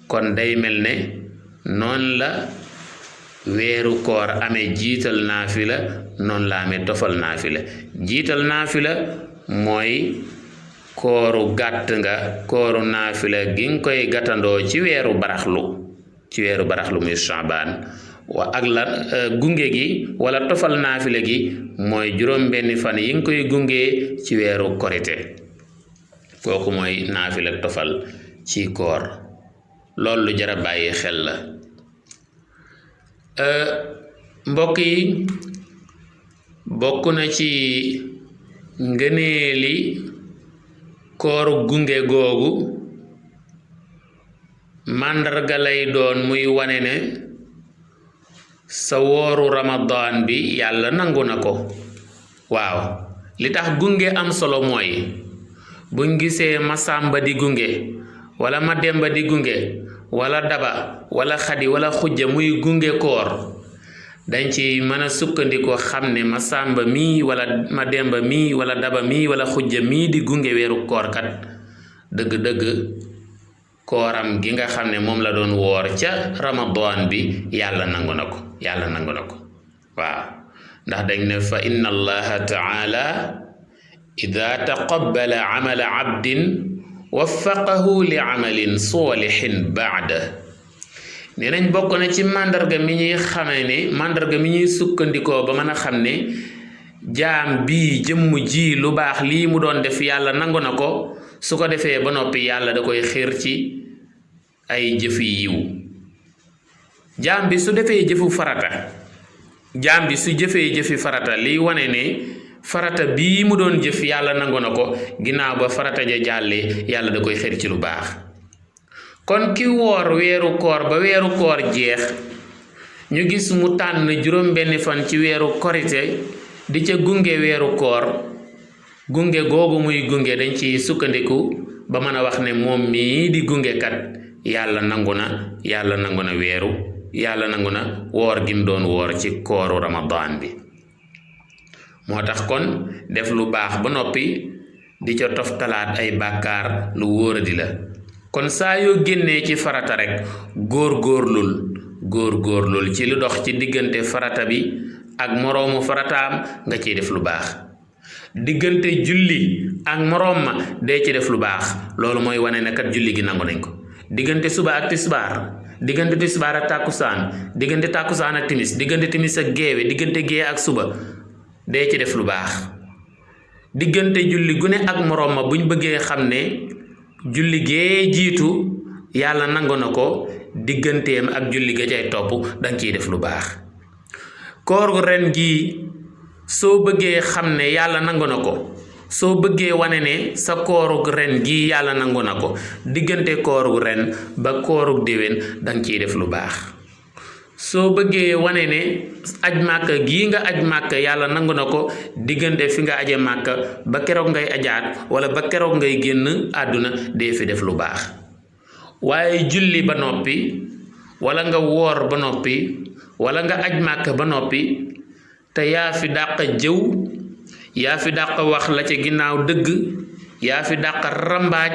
kon day mel ne noonu la weeru koor amee jiital naafila noonu la amee tofal naafila. jiital naafila mooy kooru gàtt nga kooru naafila gi nga koy gàttandoo ci weeru baraxlu muy Shaabaan wa ak la gunge gi wala tofal naafila gi mooy juróom benni fan yi nga koy gunge ci weeru korite kooku mooy naafila tofal ci koor. loolu lu jar a bàyyi xel la. mbokk yi bokk na ci ngëneeli kooru gunge googu màndarga lay doon muy wane ne sa wooru Ramadan bi yàlla nangu na ko. waaw li tax gunge am solo mooy buñ gisee ma sàmba di gunge wala ma demba di gunge wala daba wala xadi wala xujja muy gunge koor dañ ci mën a sukkandiku xam ne ma sàmba mii wala ma demba mii wala daba mii wala xujja mii di gunge weeru koor kat dëgg-dëgg kooram gi nga xam ne moom la doon woor ca Ramadan bi yàlla nangu na ko waaw ndax dañ ne fa inna allaha taala ida taqabbala amala abdin waffaqahu li amalin salihin baada. nee nañ bokk na ci màndarga mi ñuy xamee ne màndarga mi ñuy sukkandikoo ba mën a xam ne jaam bii jëmm ji lu baax lii mu doon def yàlla nangu na ko su ko defee ba noppi yàlla da koy xiir ci ay jëfi yiw. jaam bi su defee jëfu farata jaam bi su jëfee jëfi farata liy wane ne farata bii mu doon jëf yàlla nangu na ko ginnaaw ba farata ja jàllee yàlla da koy xiir ci lu baax. kon ki woor weeru koor ba weeru koor jeex ñu gis mu tànn juróom benni fan ci weeru korite di ca gunge weeru koor gunge googu muy gunge dañ ci sukkandiku ba mën a wax ne moom mii di gunge kat yàlla nangu na weeru yàlla nangu na woor gi mu doon woor ci kooru Ramadan bi. moo tax kon def lu baax ba noppi di ca toftalaat ay bàkkaar lu wóoradi la. kon saa yoo génnee ci farata rek góorgóorlul ci lu dox ci diggante farata bi ak moroomu farataam nga ciy def lu baax. diggante julli ak moroom ma dee ci def lu baax loolu mooy wane ne kat julli gi nangu nañ ko. diggante suba ak tisbaar diggante tisbaar ak tàkkusaan diggante tàkkusaan ak timis diggante timis ak géewe diggante géewe ak suba dee ci def lu baax. diggante julli gu ne ak moroom ma buñ bëggee xam ne julli gee jiitu yàlla nangu na ko digganteem ak julli ga cay topp danga ciy def lu baax. koor ren gii soo bëggee xam ne yàlla nangu na ko soo bëggee wane ne sa koorug ren gii yàlla nangu na ko diggante koorug ren ba koorug déwén danga ciy def lu baax. soo bëggee wane ne aj màkka gii nga aj màkka yàlla nangu na ko diggante fi nga aje màkka ba keroog ngay ajaat wala ba keroog ngay génn àdduna dee fi def lu baax. waaye julli ba noppi wala nga woor ba noppi wala nga aj màkka ba noppi te yaa fi dàq jëw yaa fi dàq wax la ca ginnaaw dëgg yaa fi dàq rambaaj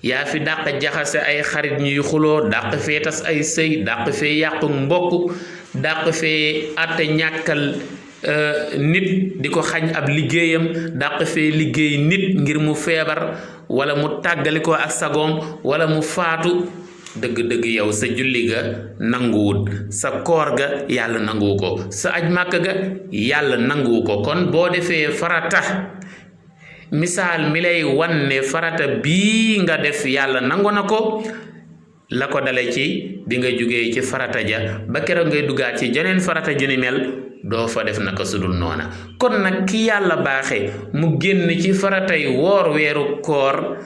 yaa fi dàq jaxase ay xarit ñuy xuloo dàq fee tas ay sëy dàq fee yàqu mbokk dàq fee àtte ñàkkal nit di ko xañ ab liggéeyam dàq fee liggéey nit ngir mu feebar wala mu tàggali ko ak sagoom wala mu faatu. dëgg-dëgg yow sa julli ga nanguwut sa koor ga yàlla nanguwu ko sa aj màkk ga yàlla nanguwu ko. kon boo defee farata misaal mi lay wan ne farata bii nga def yàlla nangu na ko la ko dale ci bi nga jógee ci farata ja ba keroog ngay duggaat ci jeneen farata ju ni mel doo fa def naka sudul noona. kon nag ki yàlla baaxe mu génn ci faratay woor weeru koor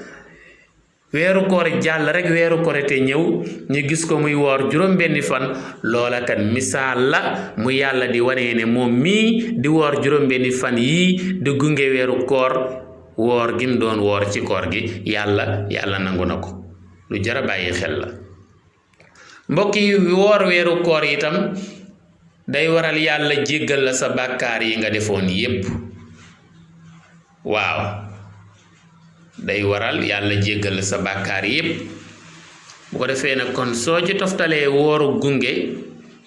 jàll rek weeru korite ñëw ñu gis ko muy woor juróom benni fan loola kat misaal la mu yàlla di wane ne moom mii di woor juróom benni fan yii di gunge weeru koor woor gi mu doon woor ci koor gi yàlla nangu na ko. lu jar a bàyyi xel la. mbokk yi woor weeru koor itam day waral yàlla jéggal la sa bàkkaar yi nga defoon yépp. waaw day waral yàlla jéggal la sa bàkkaar yépp. bu ko defee nag kon soo ci toftalee wooru gunge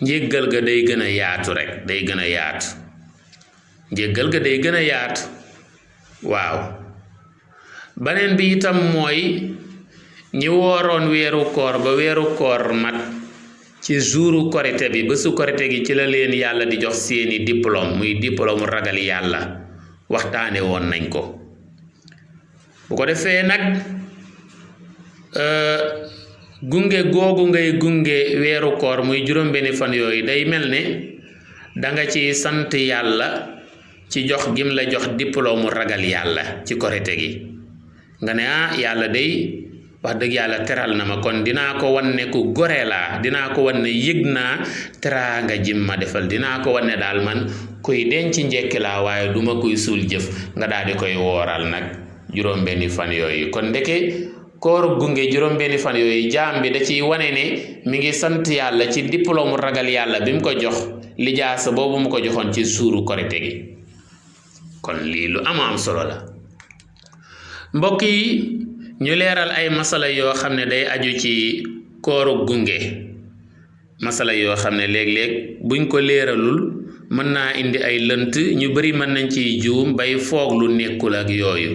njéggal ga day gën a yaatu rek day gën a yaatu njéggal ga day gën a yaatu. waaw beneen bi itam mooy ñi wooroon weeru koor ba weeru koor mat ci jouru korite bi bésu korite gi ci la leen yàlla di jox seeni diplôme muy diplôme ragal yàlla waxtaane woon nañ ko. bu ko defee nag gunge googu ngay gunge weeru koor muy juróom benni fan yooyu day mel ne danga ci sant yàlla ci jox gim la jox diplôme ragal yàlla ci korite gi nga ne yàlla day wax dëgg yàlla teral na ma kon dinaa ko wan ne ku gore laa dinaa ko wan ne yëg naa teraanga jim ma defal dinaa ko wan ne daal man kuy denc njekki laa waaye duma kuy suul jëf nga daal di koy wooral nag juróom benni fan yooyu. kon ndeke kooru gunge juróom benni fan yooyu jaam bi da ciy wane ne mi ngi sant yàlla ci diplôme ragal yàlla bi mu ko jox lijaasa boobu mu ko joxoon ci suuru korite gi. kon lii lu am solo la. mbokk yi ñu leeral ay masala yoo xam ne day aju ci kooru gunge masala yoo xam ne léeg-léeg buñ ko leeralul mën naa indi ay lënt ñu bari mën nañ ciy juum bay foog lu nekkul ak yooyu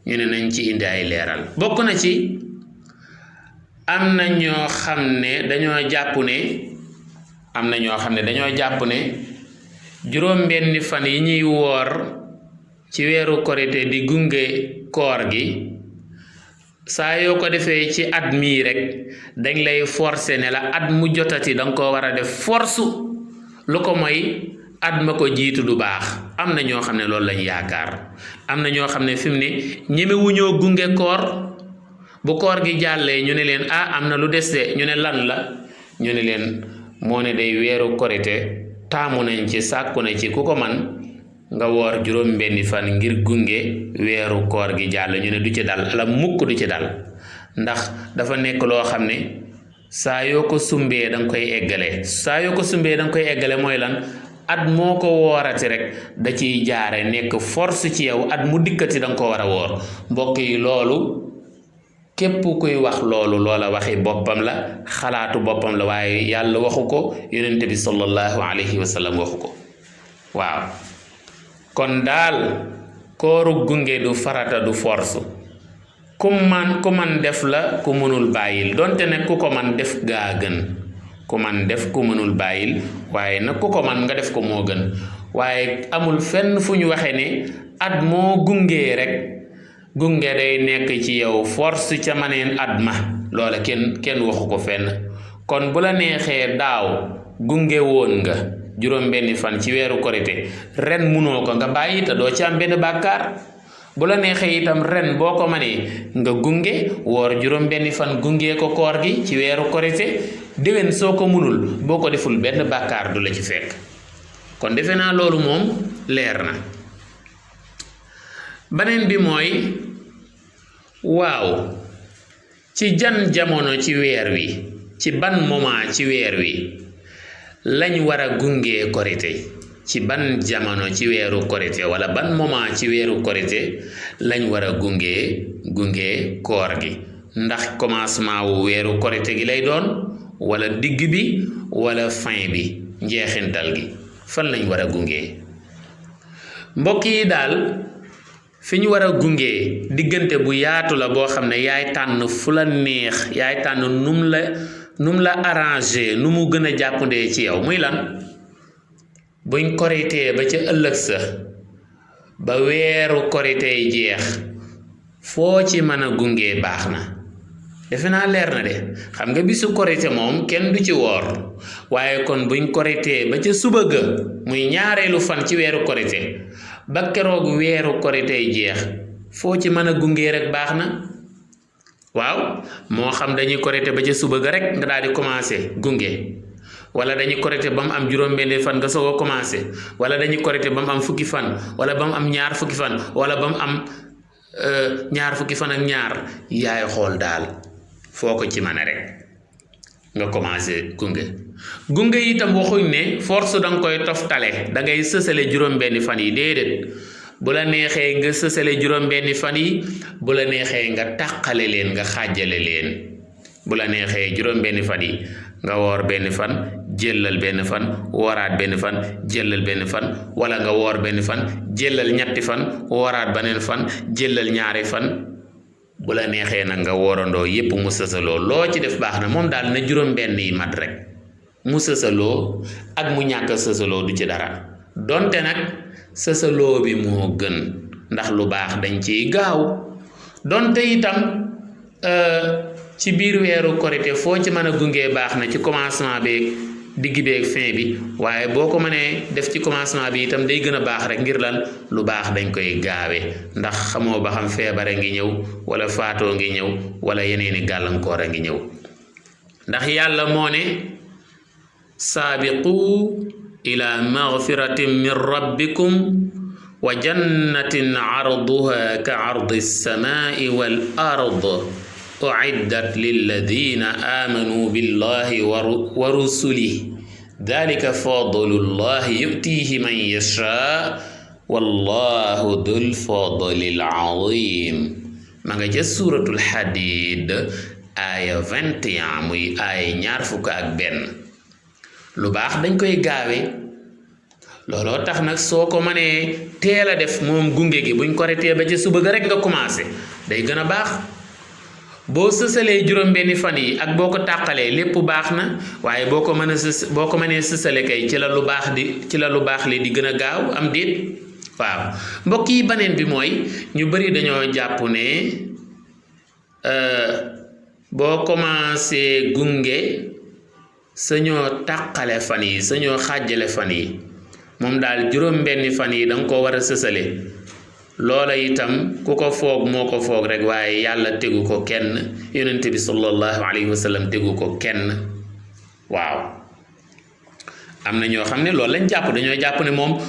ñu ne nañ ci indi ay leeral bokk na ci am na ñoo xam ne dañoo jàpp ne juróom-benni fan yi ñuy woor ci weeru korite di gunge koor gi saa yoo ko defee ci at mii rek dañ lay forcer ne la at mu jotati danga ko war a def force lu ko mooy at ma ko jiitu du baax am na ñoo xam ne loolu lañ yaakaar am na ñoo xam ne fi mu ne ñemewuñoo gunge koor bu koor gi jàllee ñu ne leen am na lu des de ñu ne lan la ñu ne leen moo ne day weeru korite taamu nañ ci sàkku na ci ku ko man nga woor juróom-benni fan ngir gunge weeru koor gi jàll ñu ne du ci dal ala mukk du ci dal ndax dafa nekk loo xam ne saa yoo ko sumbee danga koy eggale mooy lan at moo ko woorati rek da ciy jaare nekk force ci yow at mu dikkati danga ko war a woor mbokk yi loolu képp kuy wax loolu loola waxi boppam la xalaatu boppam la waaye yàlla waxu ko yonente bi sallallahu alayhi wa sallam waxu ko waaw kon daal kooru gunge du farata du force ku man def la ku mënul bàyyil donte ne ku ko man def gaa gën ku man def ku mënul bàyyil waaye nag ku ko man nga def ko moo gën waaye amul fenn fu ñu waxee ne at moo gungee rek gunge day nekk ci yow force ca maneen at ma loola kenn waxu ko fenn kon bu la neexee daaw gunge woon nga juróom-benni fan ci weeru korite ren munoo ko nga bàyyi te doo ci am benn bàkkaar bu la neexee itam ren boo ko manee nga gunge woor juróom-benni fan gunge ko koor gi ci weeru korite déwén soo ko munul boo ko deful benn bàkkaar du la ci fekk kon defe naa loolu moom leer na beneen bi mooy waaw ci jan jamono ci weer wi ci ban moment ci weer wi lañ war a gunge korite ci ban jamono ci weeru korite wala ban moment ci weeru korite lañ war a gunge koor gi ndax commencement wu weeru korite gi lay doon wala digg bi wala fin bi njeexintal gi fan lañ war a gunge mbokk yi daal fi ñu war a gunge diggante bu yaatu la boo xam ne yaay tànn fu la neex yaay tànn num la arrangé nu mu gën a jàppandee ci yow muy lan buñ koritee ba ca ëllëg sa ba weeru koritee jeex foo ci mën a gunge baax na defe naa leer na de xam nga bisu korite moom kenn du ci woor waaye kon buñ koritee ba ca suba ga muy ñaareelu fan ci weeru korite ba keroog weeru koritee jeex foo ci mën a gunge rek baax na waaw moo xam dañuy korite ba ca suba ga rek nga daal di commencé gunge wala dañuy korite ba mu am juróom-benni fan nga soog a commencé wala dañuy korite ba mu am fukki fan wala ba mu am ñaar fukki fan wala ba mu am ñaar fukki fan ak ñaar yaay xool daal foo ko ci mën a rek nga commencé gunge itam waxuñ ne force danga koy toftale da ngay sësale juróom-benni fan yi déedéet bu la neexee nga sësale juróom-benni fan yi bu la neexee nga tàqale leen nga xàjjale leen bu la neexee juróom-benni fan yi nga woor benn fan jëllal benn fan wooraat benn fan jëllal benn fan wala nga woor benn fan jëllal ñetti fan wooraat beneen fan jëllal ñaari fan bu la neexee nag nga woorandoo yépp mu sësaloo loo ci def baax na moom daal na juróom-benn yi mat rek mu sësaloo ak mu ñàkk sësaloo du ci dara donte nag sësaloo bi moo gën ndax lu baax dañ ciy gaaw donte itam ci biir weeru korite foo ci mën a gunge baax na ci commencement beeg digg beeg fin bi waaye boo ko mënee def ci commencement bi itam day gën a baax rek ngir lan lu baax dañ koy gaawe ndax xamoo ba xam feebare ngi ñëw wala faatoo ngi ñëw wala yeneeni gàllankoor a ngi ñëw ndax yàlla moo ne saabiqu ila magfiratin min rabbikum wa jannatin arduha ka ardi as-samaa'i wal ard uiddat lilladina aamanu billahi wa rusulihi dalika fadlullahi yutihi man yashaa wallahu dul fadlil azim ma nga ca suuratul Hadiid aaya 21 muy aaya 21 lu baax dañ koy gaawe looloo tax nag soo ko mënee teel a def moom gunge gi buñ koritee ba ci suba ga rek nga commencé day gën a baax boo sësalee juróom-benni fan yi ak boo ko tàqalee lépp baax na waaye boo ko mënee sësale kay ci la lu baax li di gën a gaaw am déet waaw mbokk yi baneen bi mooy ñu bari dañoo jàpp ne boo commencé gunge sañoo tàqale fan yi sañoo xàjjale fan yi moom daal juróom-benni fan yi danga ko war a sësale loola itam ku ko foog moo ko foog rek waaye yàlla tegu ko kenn yonent bi sallallahu alayhi wa sallam tegu ko kenn waaw am na ñoo xam ne loolu lañ jàpp dañoo jàpp ne moom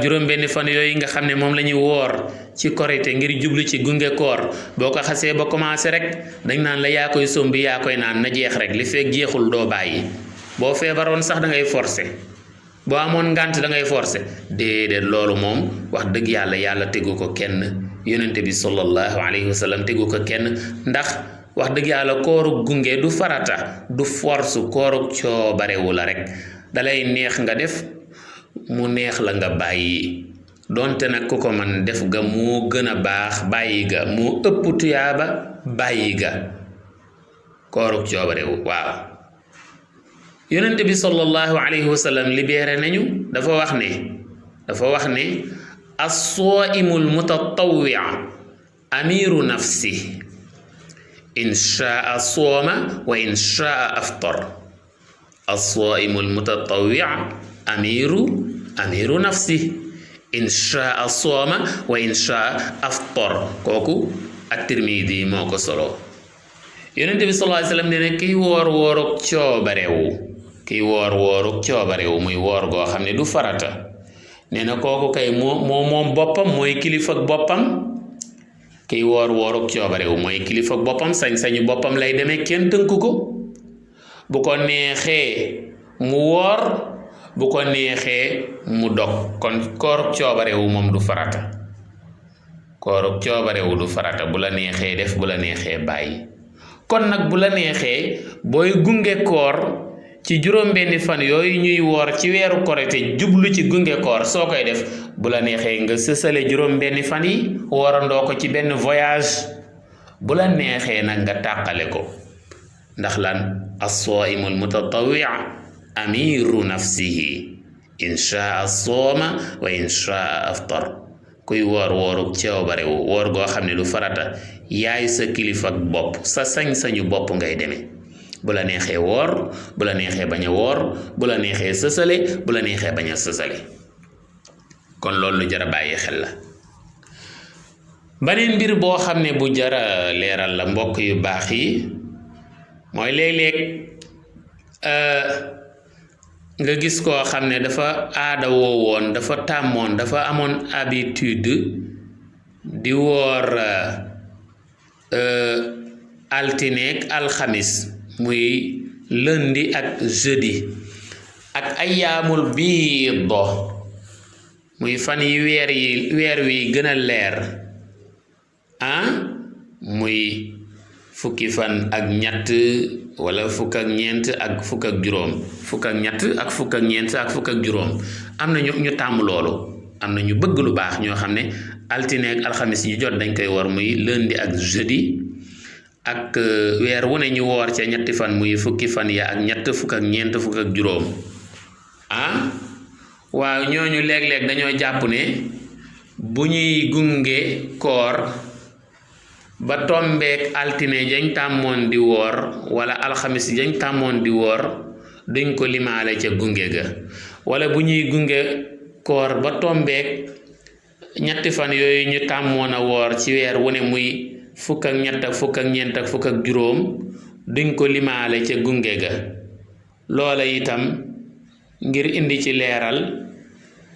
juróom-benni fan yooyu nga xam ne moom la ñuy woor ci korite ngir jublu ci gunge koor boo ko xasee ba commencé rek dañ naan la yaa koy sombi yaa koy naan na jeex rek li fekk jeexul doo bàyyi boo feebaroon sax da ngay forcer boo amoon ngànt da ngay forcer déedéet loolu moom wax dëgg yàlla tegu ko kenn yonente bi sallallahu alayhi wa sallam tegu ko kenn ndax wax dëgg yàlla kooru gunge du farata du force kooru coobarewu la rek dalay neex nga def mu neex la nga bàyyi donte nag ku ko man def ga moo gën a baax bàyyi ga moo ëpp tuyaaba bàyyi ga kooru coobarewu waaw yonent bi sallallahu alayhi wa sallam libéré nañu dafa wax ne as-saa'imu al-mutatawwi' amiru nafsi in shaa sooma wa in shaa aftar as-saa'imu al-mutatawwi' amiru nafsi in shaa sooma wa in shaa aftar kooku at-Tirmidi moo ko solo yonent bi sallallahu alayhi wa sallam ne ne kiy woor wooruk coobarewu muy woor goo xam ne du farata nee na kooku kay moom boppam mooy kilifa ak boppam kiy wooruk coobarewu mooy kilifa ak boppam sañ-sañu boppam lay demee kenn tënku ko bu ko neexee mu woor bu ko neexee mu dog kon kooruk coobarewu moom du farata bu la neexee def bu la neexee bàyyi kon nag bu la neexee booy gunge koor ci juróom-benni fan yooyu ñuy woor ci weeru korite jublu ci gunge koor soo koy def bu la neexee nga sësale juróom-benni fan yi woorandoo ko ci benn voyage bu la neexee nag nga tàqale ko ndax lan as-saa'imu al-mutatawwi' amiru nafsihi in shaa sooma wa in shaa aftar kuy wooruk coobarewu woor goo xam ne du farata yaay sa kilifa ak bopp sa sañ-sañu bopp ngay demee bu la neexee woor bu la neexee bañ a woor bu la neexee sësale bu la neexee bañ a sësale kon loolu lu jara bàyyi xel la beneen mbir boo xam ne bu jara leeral la mbokk yu baax yi mooy léeg-léeg nga gis koo xam ne dafa aada woowoon dafa tàmmoon dafa amoon habitude di woor altineek alxamis muy lundi ak jeudi ak ayyaamul biid muy fan yi weer wi gën a leer muy fukki fan ak ñett wala fukk ak ñeent ak fukk ak juróom fukk ak ñett ak fukk ak ñeent ak fukk ak juróom am na ñu tàmm loolu am na ñu bëgg lu baax ñoo xam ne altine ak alxamis ñu jot dañ koy woor muy lundi ak jeudi ak weer wu ne ñu woor ca ñetti fan muy fukki fan ya ak ñett fukk ak ñeent fukk ak juróom waaw ñooñu léeg-léeg dañoo jàpp ne bu ñuy gunge koor ba tombeek altine jañ tàmmoon di woor wala alxamis jañ tàmmoon di woor duñ ko limaale ca gunge ga wala bu ñuy gunge koor ba tombeek ñetti fan yooyu ñu tàmmoon a woor ci weer wu ne muy fukk ak ñett ak fukk ak ñeent ak fukk ak juróom duñ ko limaale ca gunge ga loola itam ngir indi ci leeral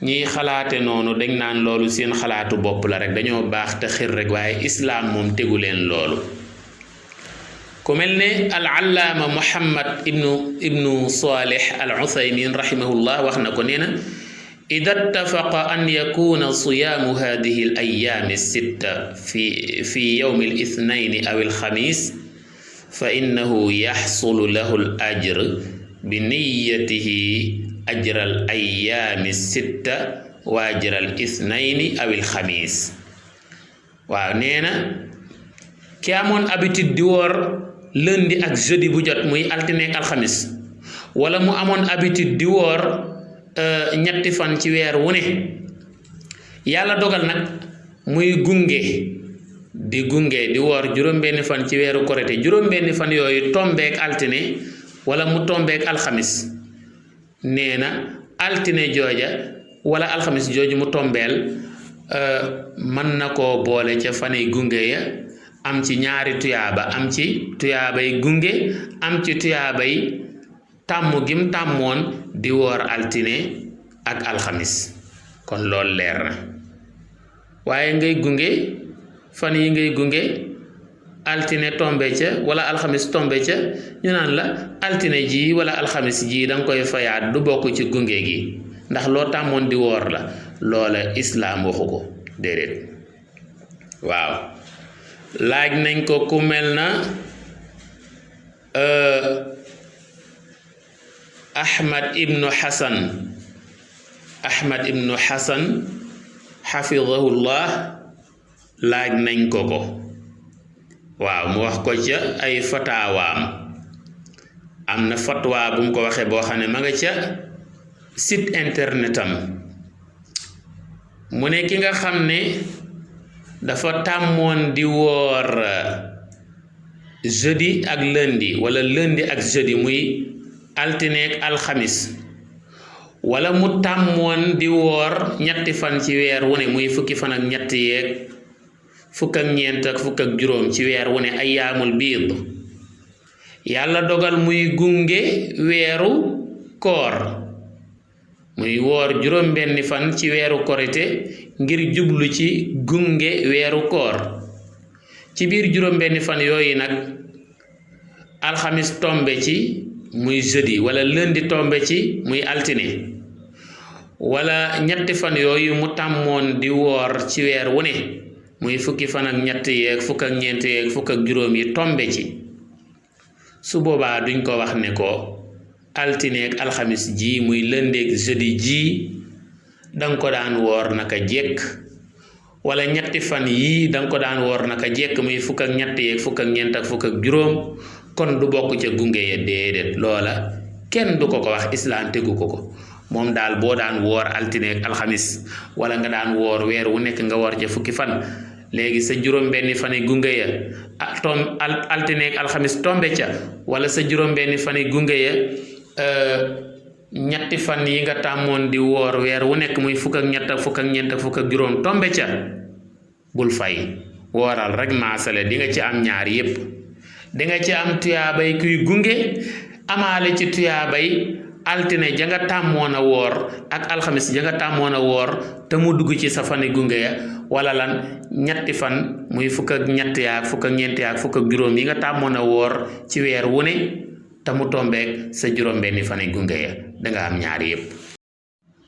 ñiy xalaate noonu dañ naan loolu seen xalaatu bopp la rek dañoo baax te xir rek waaye islaam moom tegu leen loolu ku mel ne al allaama muhammad ibnu salih al uthaymin rahimahullah wax na ko nee na ida ittafaqa an yakuna siyaamu hadihi al ayaami sitta fi yowmi al ithnaini aw al xamis fa innahu yaxsulu lahu al ajr bi niyatihi ajral ayyaami sitta wa ajral isnayni awil xamiis. waaw nee na ki amoon habitude di woor lundi ak jeudi bu jot muy altine ak alxamis wala mu amoon habitude di woor ñetti fan ci weer wu ne yàlla dogal nag muy gunge di woor juróom-benni fan ci weeru korite juróom-benni fan yooyu tombeek altine wala mu tombeek alxamis nee na altine jooja wala alxamis jooju mu tombeel mën na koo boole ca fanay gunge ya am ci ñaari tuyaaba am ci tuyaabay gunge am ci tuyaabay tàmm gim tàmmoon di woor altine ak alxamis kon loolu leer na waaye ngay gunge fan yi ngay gunge altine tombe ca wala alxamis tombe ca ñu naan la altine ji wala alxamis ji danga koy fayaat du bokk ci gunge gi ndax loo tàmmoon di woor la loola islaam waxu ko déedéet. waaw laaj nañ ko ku mel na Ahmad ibnu Hasan xafidahullah laaj nañ ko waaw mu wax ko ca ay fataawaam am na fatwa bu mu ko waxee boo xam ne ma nga ca site internet am mu ne ki nga xam ne dafa tàmmoon di woor jeudi ak lundi wala lundi ak jeudi muy altine ak alxamis wala mu tàmmoon di woor ñetti fan ci weer wu ne muy fukki fan ak ñett yeeg fukk ak ñeent ak fukk ak juróom ci weer wu ne ayyaamul biid yàlla dogal muy gunge weeru koor muy woor juróom benni fan ci weeru korite ngir jublu ci gunge weeru koor ci biir juróom benni fan yooyu nag alxamis tombe ci muy jeudi wala lundi tombe ci muy altine wala ñetti fan yooyu mu tàmmoon di woor ci weer wu ne muy fukki fan ak ñett yeeg fukk ak ñeent yeeg fukk ak juróom yi tombe ci su boobaa duñ ko wax ne ko altine ak alxamis ji muy lundi ak jeudi ji danga ko daan woor naka jekk wala ñetti fan yii danga ko daan woor naka jekk muy fukk ak ñett yeeg fukk ak ñeent ak fukk ak juróom kon du bokk ca gunge ya déedéet loola kenn du ko wax islaam tegu ko moom daal boo daan woor altine ak alxamis wala nga daan woor weer wu nekk nga woor ca fukki fan léegi sa juróom benni fani gunge ya altine ak alxamis tombe ca wala sa juróom benni fani gunge ya ñetti fan yi nga tàmmoon di woor weer wu nekk muy fukk ak ñett ak fukk ak ñeent ak fukk ak juróom tombe ca bul fay wooral rek maasale di nga ci am ñaar yépp di nga ci am tuyaabay kuy gunge amaale ci tuyaabay altine ja nga tàmmoon a woor ak alxamis ja nga tàmmoon a woor te mu dugg ci sa fani gunge ya wala lan ñetti fan muy fukk ak ñett yaak fukk ak ñeent yaak fukk ak juróom yi nga tàmmoon a woor ci weer wu ne te mu tombeek sa juróom benni fani gunge ya danga am ñaar yépp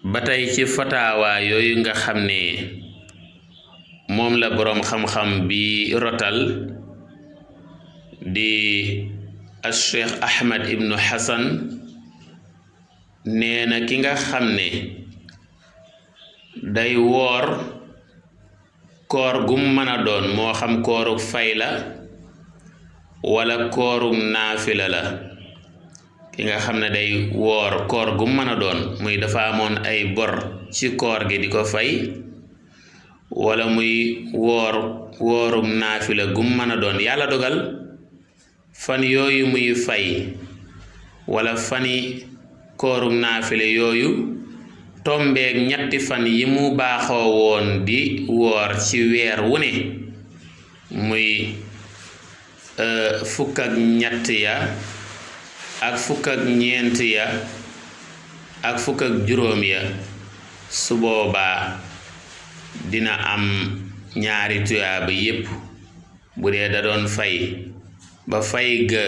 ba tey ci fataawa yooyu nga xam ne moom la boroom xam-xam bi rotal di Cheikh Ahmad ibnu Hasan nee na ki nga xam ne day woor koor gum mën a doon moo xam koorug fay la wala koorug naafila la ki nga xam ne day woor koor gum mën a doon muy dafa amoon ay bor ci koor gi di ko fay wala muy woorug naafila gum mën a doon yàlla dogal fan yooyu muy fay wala fani koorug naafile yooyu tombeeg ñetti fan yi mu baaxoo woon di woor ci weer wu ne muy fukk ak ñett ya ak fukk ak ñeent ya ak fukk ak juróom ya su boobaa dina am ñaari tuyaaba yépp bu dee da doon fay ba fay ga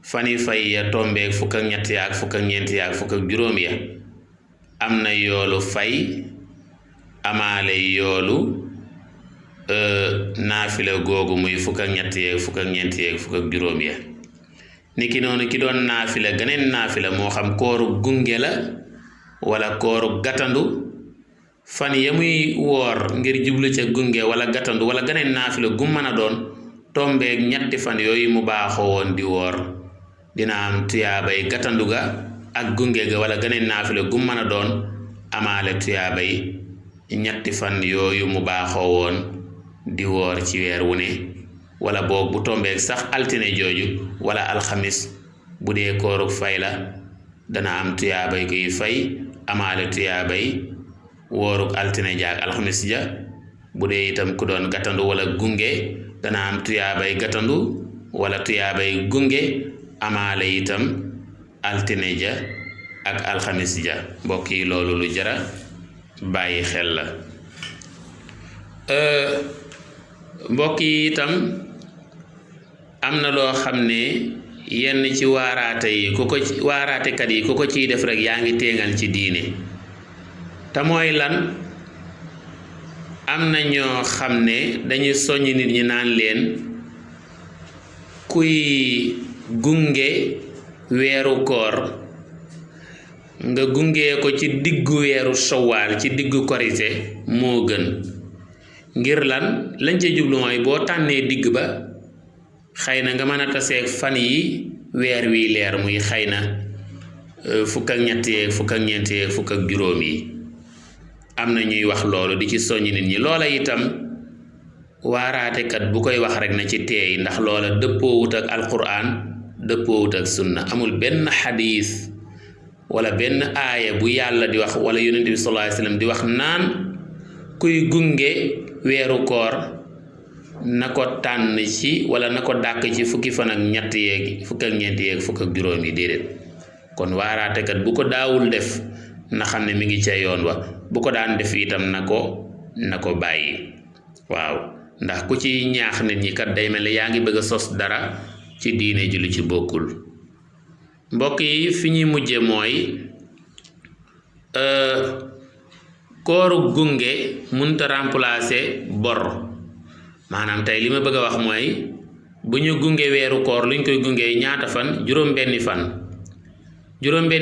fani fay ya tombeeg fukk ak ñett ya ak fukk ak ñeent ya ak fukk ak juróom ya am na yoolu fay amaale yoolu naafila googu muy fukk ak ñett yeeg fukk ak ñeent yeeg fukk ak juróom ya niki noonu ki doon naafila geneen naafila moo xam kooru gunge la wala kooru gàttandu fan ya muy woor ngir jublu ca gunge wala gàttandu wala ganeen naafila gum mën a doon tombeeg ñetti fan yooyu mu baaxoo woon di woor dina am tuyaabay gàttandu ga ak gunge ga wala ganeen naafila gum mën a doon amaale tuyaabay ñetti fan yooyu mu baaxoo woon di woor ci weer wu ne wala boog bu tombeeg sax altine jooju wala alxamis bu dee koorug fay la dana am tuyaabay kuy fay amaale tuyaabay woorug altine jaag alxamis ja bu dee itam ku doon gàttandu wala gunge dana am tuyaabay gàttandu wala tuyaabay gunge amaale itam altine ja ak alxamis ja mbokk yi loolu lu jara bàyyi xel la mbokk yi itam am na loo xam ne yenn ci waaraatekat yi ku ko ciy def rek yaa ngi téengal ci diine te mooy lan am na ñoo xam ne dañuy soññ nit ñi naan leen kuy gunge weeru koor nga gunge ko ci diggu weeru sowaal ci diggu korite moo gën ngir lan lañ ca jublu mooy boo tànnee digg ba xëy na nga mën a taseeg fan yi weer wi leer muy xëy na fukk ak ñett yeeg fukk ak ñeent yeeg fukk ak juróom yi am na ñuy wax loolu di ci soññ nit ñi loola itam waaraatekat bu koy wax rek na ci teey ndax loola dëppoowut ak alquran dëppoowut ak sunna amul benn xadiis wala benn aaya bu yàlla di wax wala yonent bi sallallahu alayhi wasallam di wax naan kuy gunge weeru koor na ko tànn ci wala na ko dàq ci fukki fan ak ñett yeeg fukk ak ñeent yeeg fukk ak juróom yi déedéet kon waaraatekat bu ko daawul def na xam ne mi ngi ca yoon wa bu ko daan def itam na ko bàyyi waaw ndax ku ci ñaax nit ñi kat day mel ne yaa ngi bëgg a sos dara ci diine ji lu ci bokkul mbokk yi fi ñuy mujje mooy kooru gunge mënta remplacer bor maanaam tey li ma bëgg a wax mooy bu ñu gunge weeru koor luñ koy gunge ñaata fan juróom-benni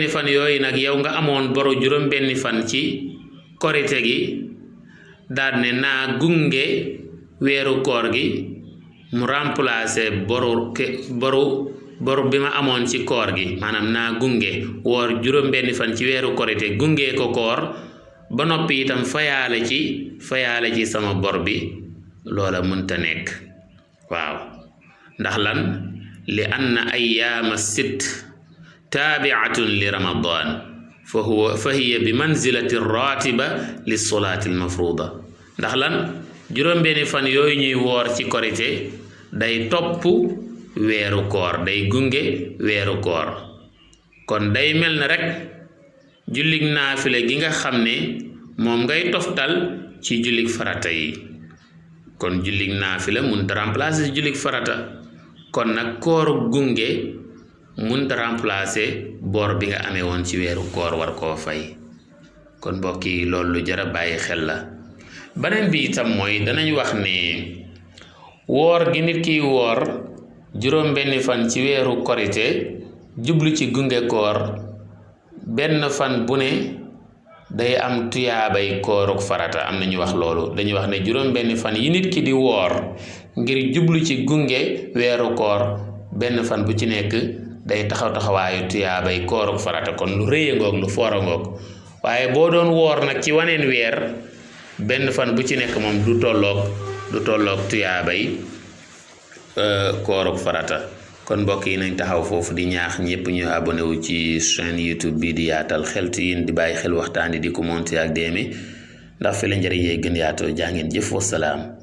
fan yooyu nag yow nga amoon boru juróom-benni fan ci korite gi daal ne naa gunge weeru koor gi mu remplacer boru bi ma amoon ci koor gi maanaam naa gunge woor juróom-benni fan ci weeru korite gunge ko koor ba noppi itam fayaale ci sama bor bi loola mënta nekk waaw ndax lan li anna ayyaama sitt taabiatun li ramadan fa hiya bi manzilati ratiba li solaati almafruda ndax lan juróom-benni fan yooyu ñuy woor ci korite day topp weeru koor day gunge weeru koor kon day mel na rek jullig naafile gi nga xam ne moom ngay toftal ci jullig farata yi kon jullig naafila mënut a remplacer jullig farata kon nag kooru gunge mënut a remplacer bor bi nga amee woon ci weeru koor war koo fay kon mbokk yi loolu lu jar a bàyyi xel la beneen bi itam mooy danañ wax ne woor gi nit kiy woor juróom-benni fan ci weeru korite jublu ci gunge koor benn fan bu ne day am tuyaabay kooruk farata am na ñu wax loolu dañuy wax ne juróom-benni fan yi nit ki di woor ngir jublu ci gunge weeru koor benn fan bu ci nekk day taxawaayu tuyaabay kooruk farata kon lu rëy a ngoog lu foor a ngoog waaye boo doon woor nag ci waneen weer benn fan bu ci nekk moom du tolloog tuyaabay kooruk farata kon mbokk yi nañ taxaw foofu di ñaax ñëpp ñu abonné wu ci chaîne YouTube bi di yaatal xeltu yin di bàyyi xel waxtaan di commenter ak déeme ndax fi la njëriñ yee gën yaatoo jaa ngeen jëf wasalaam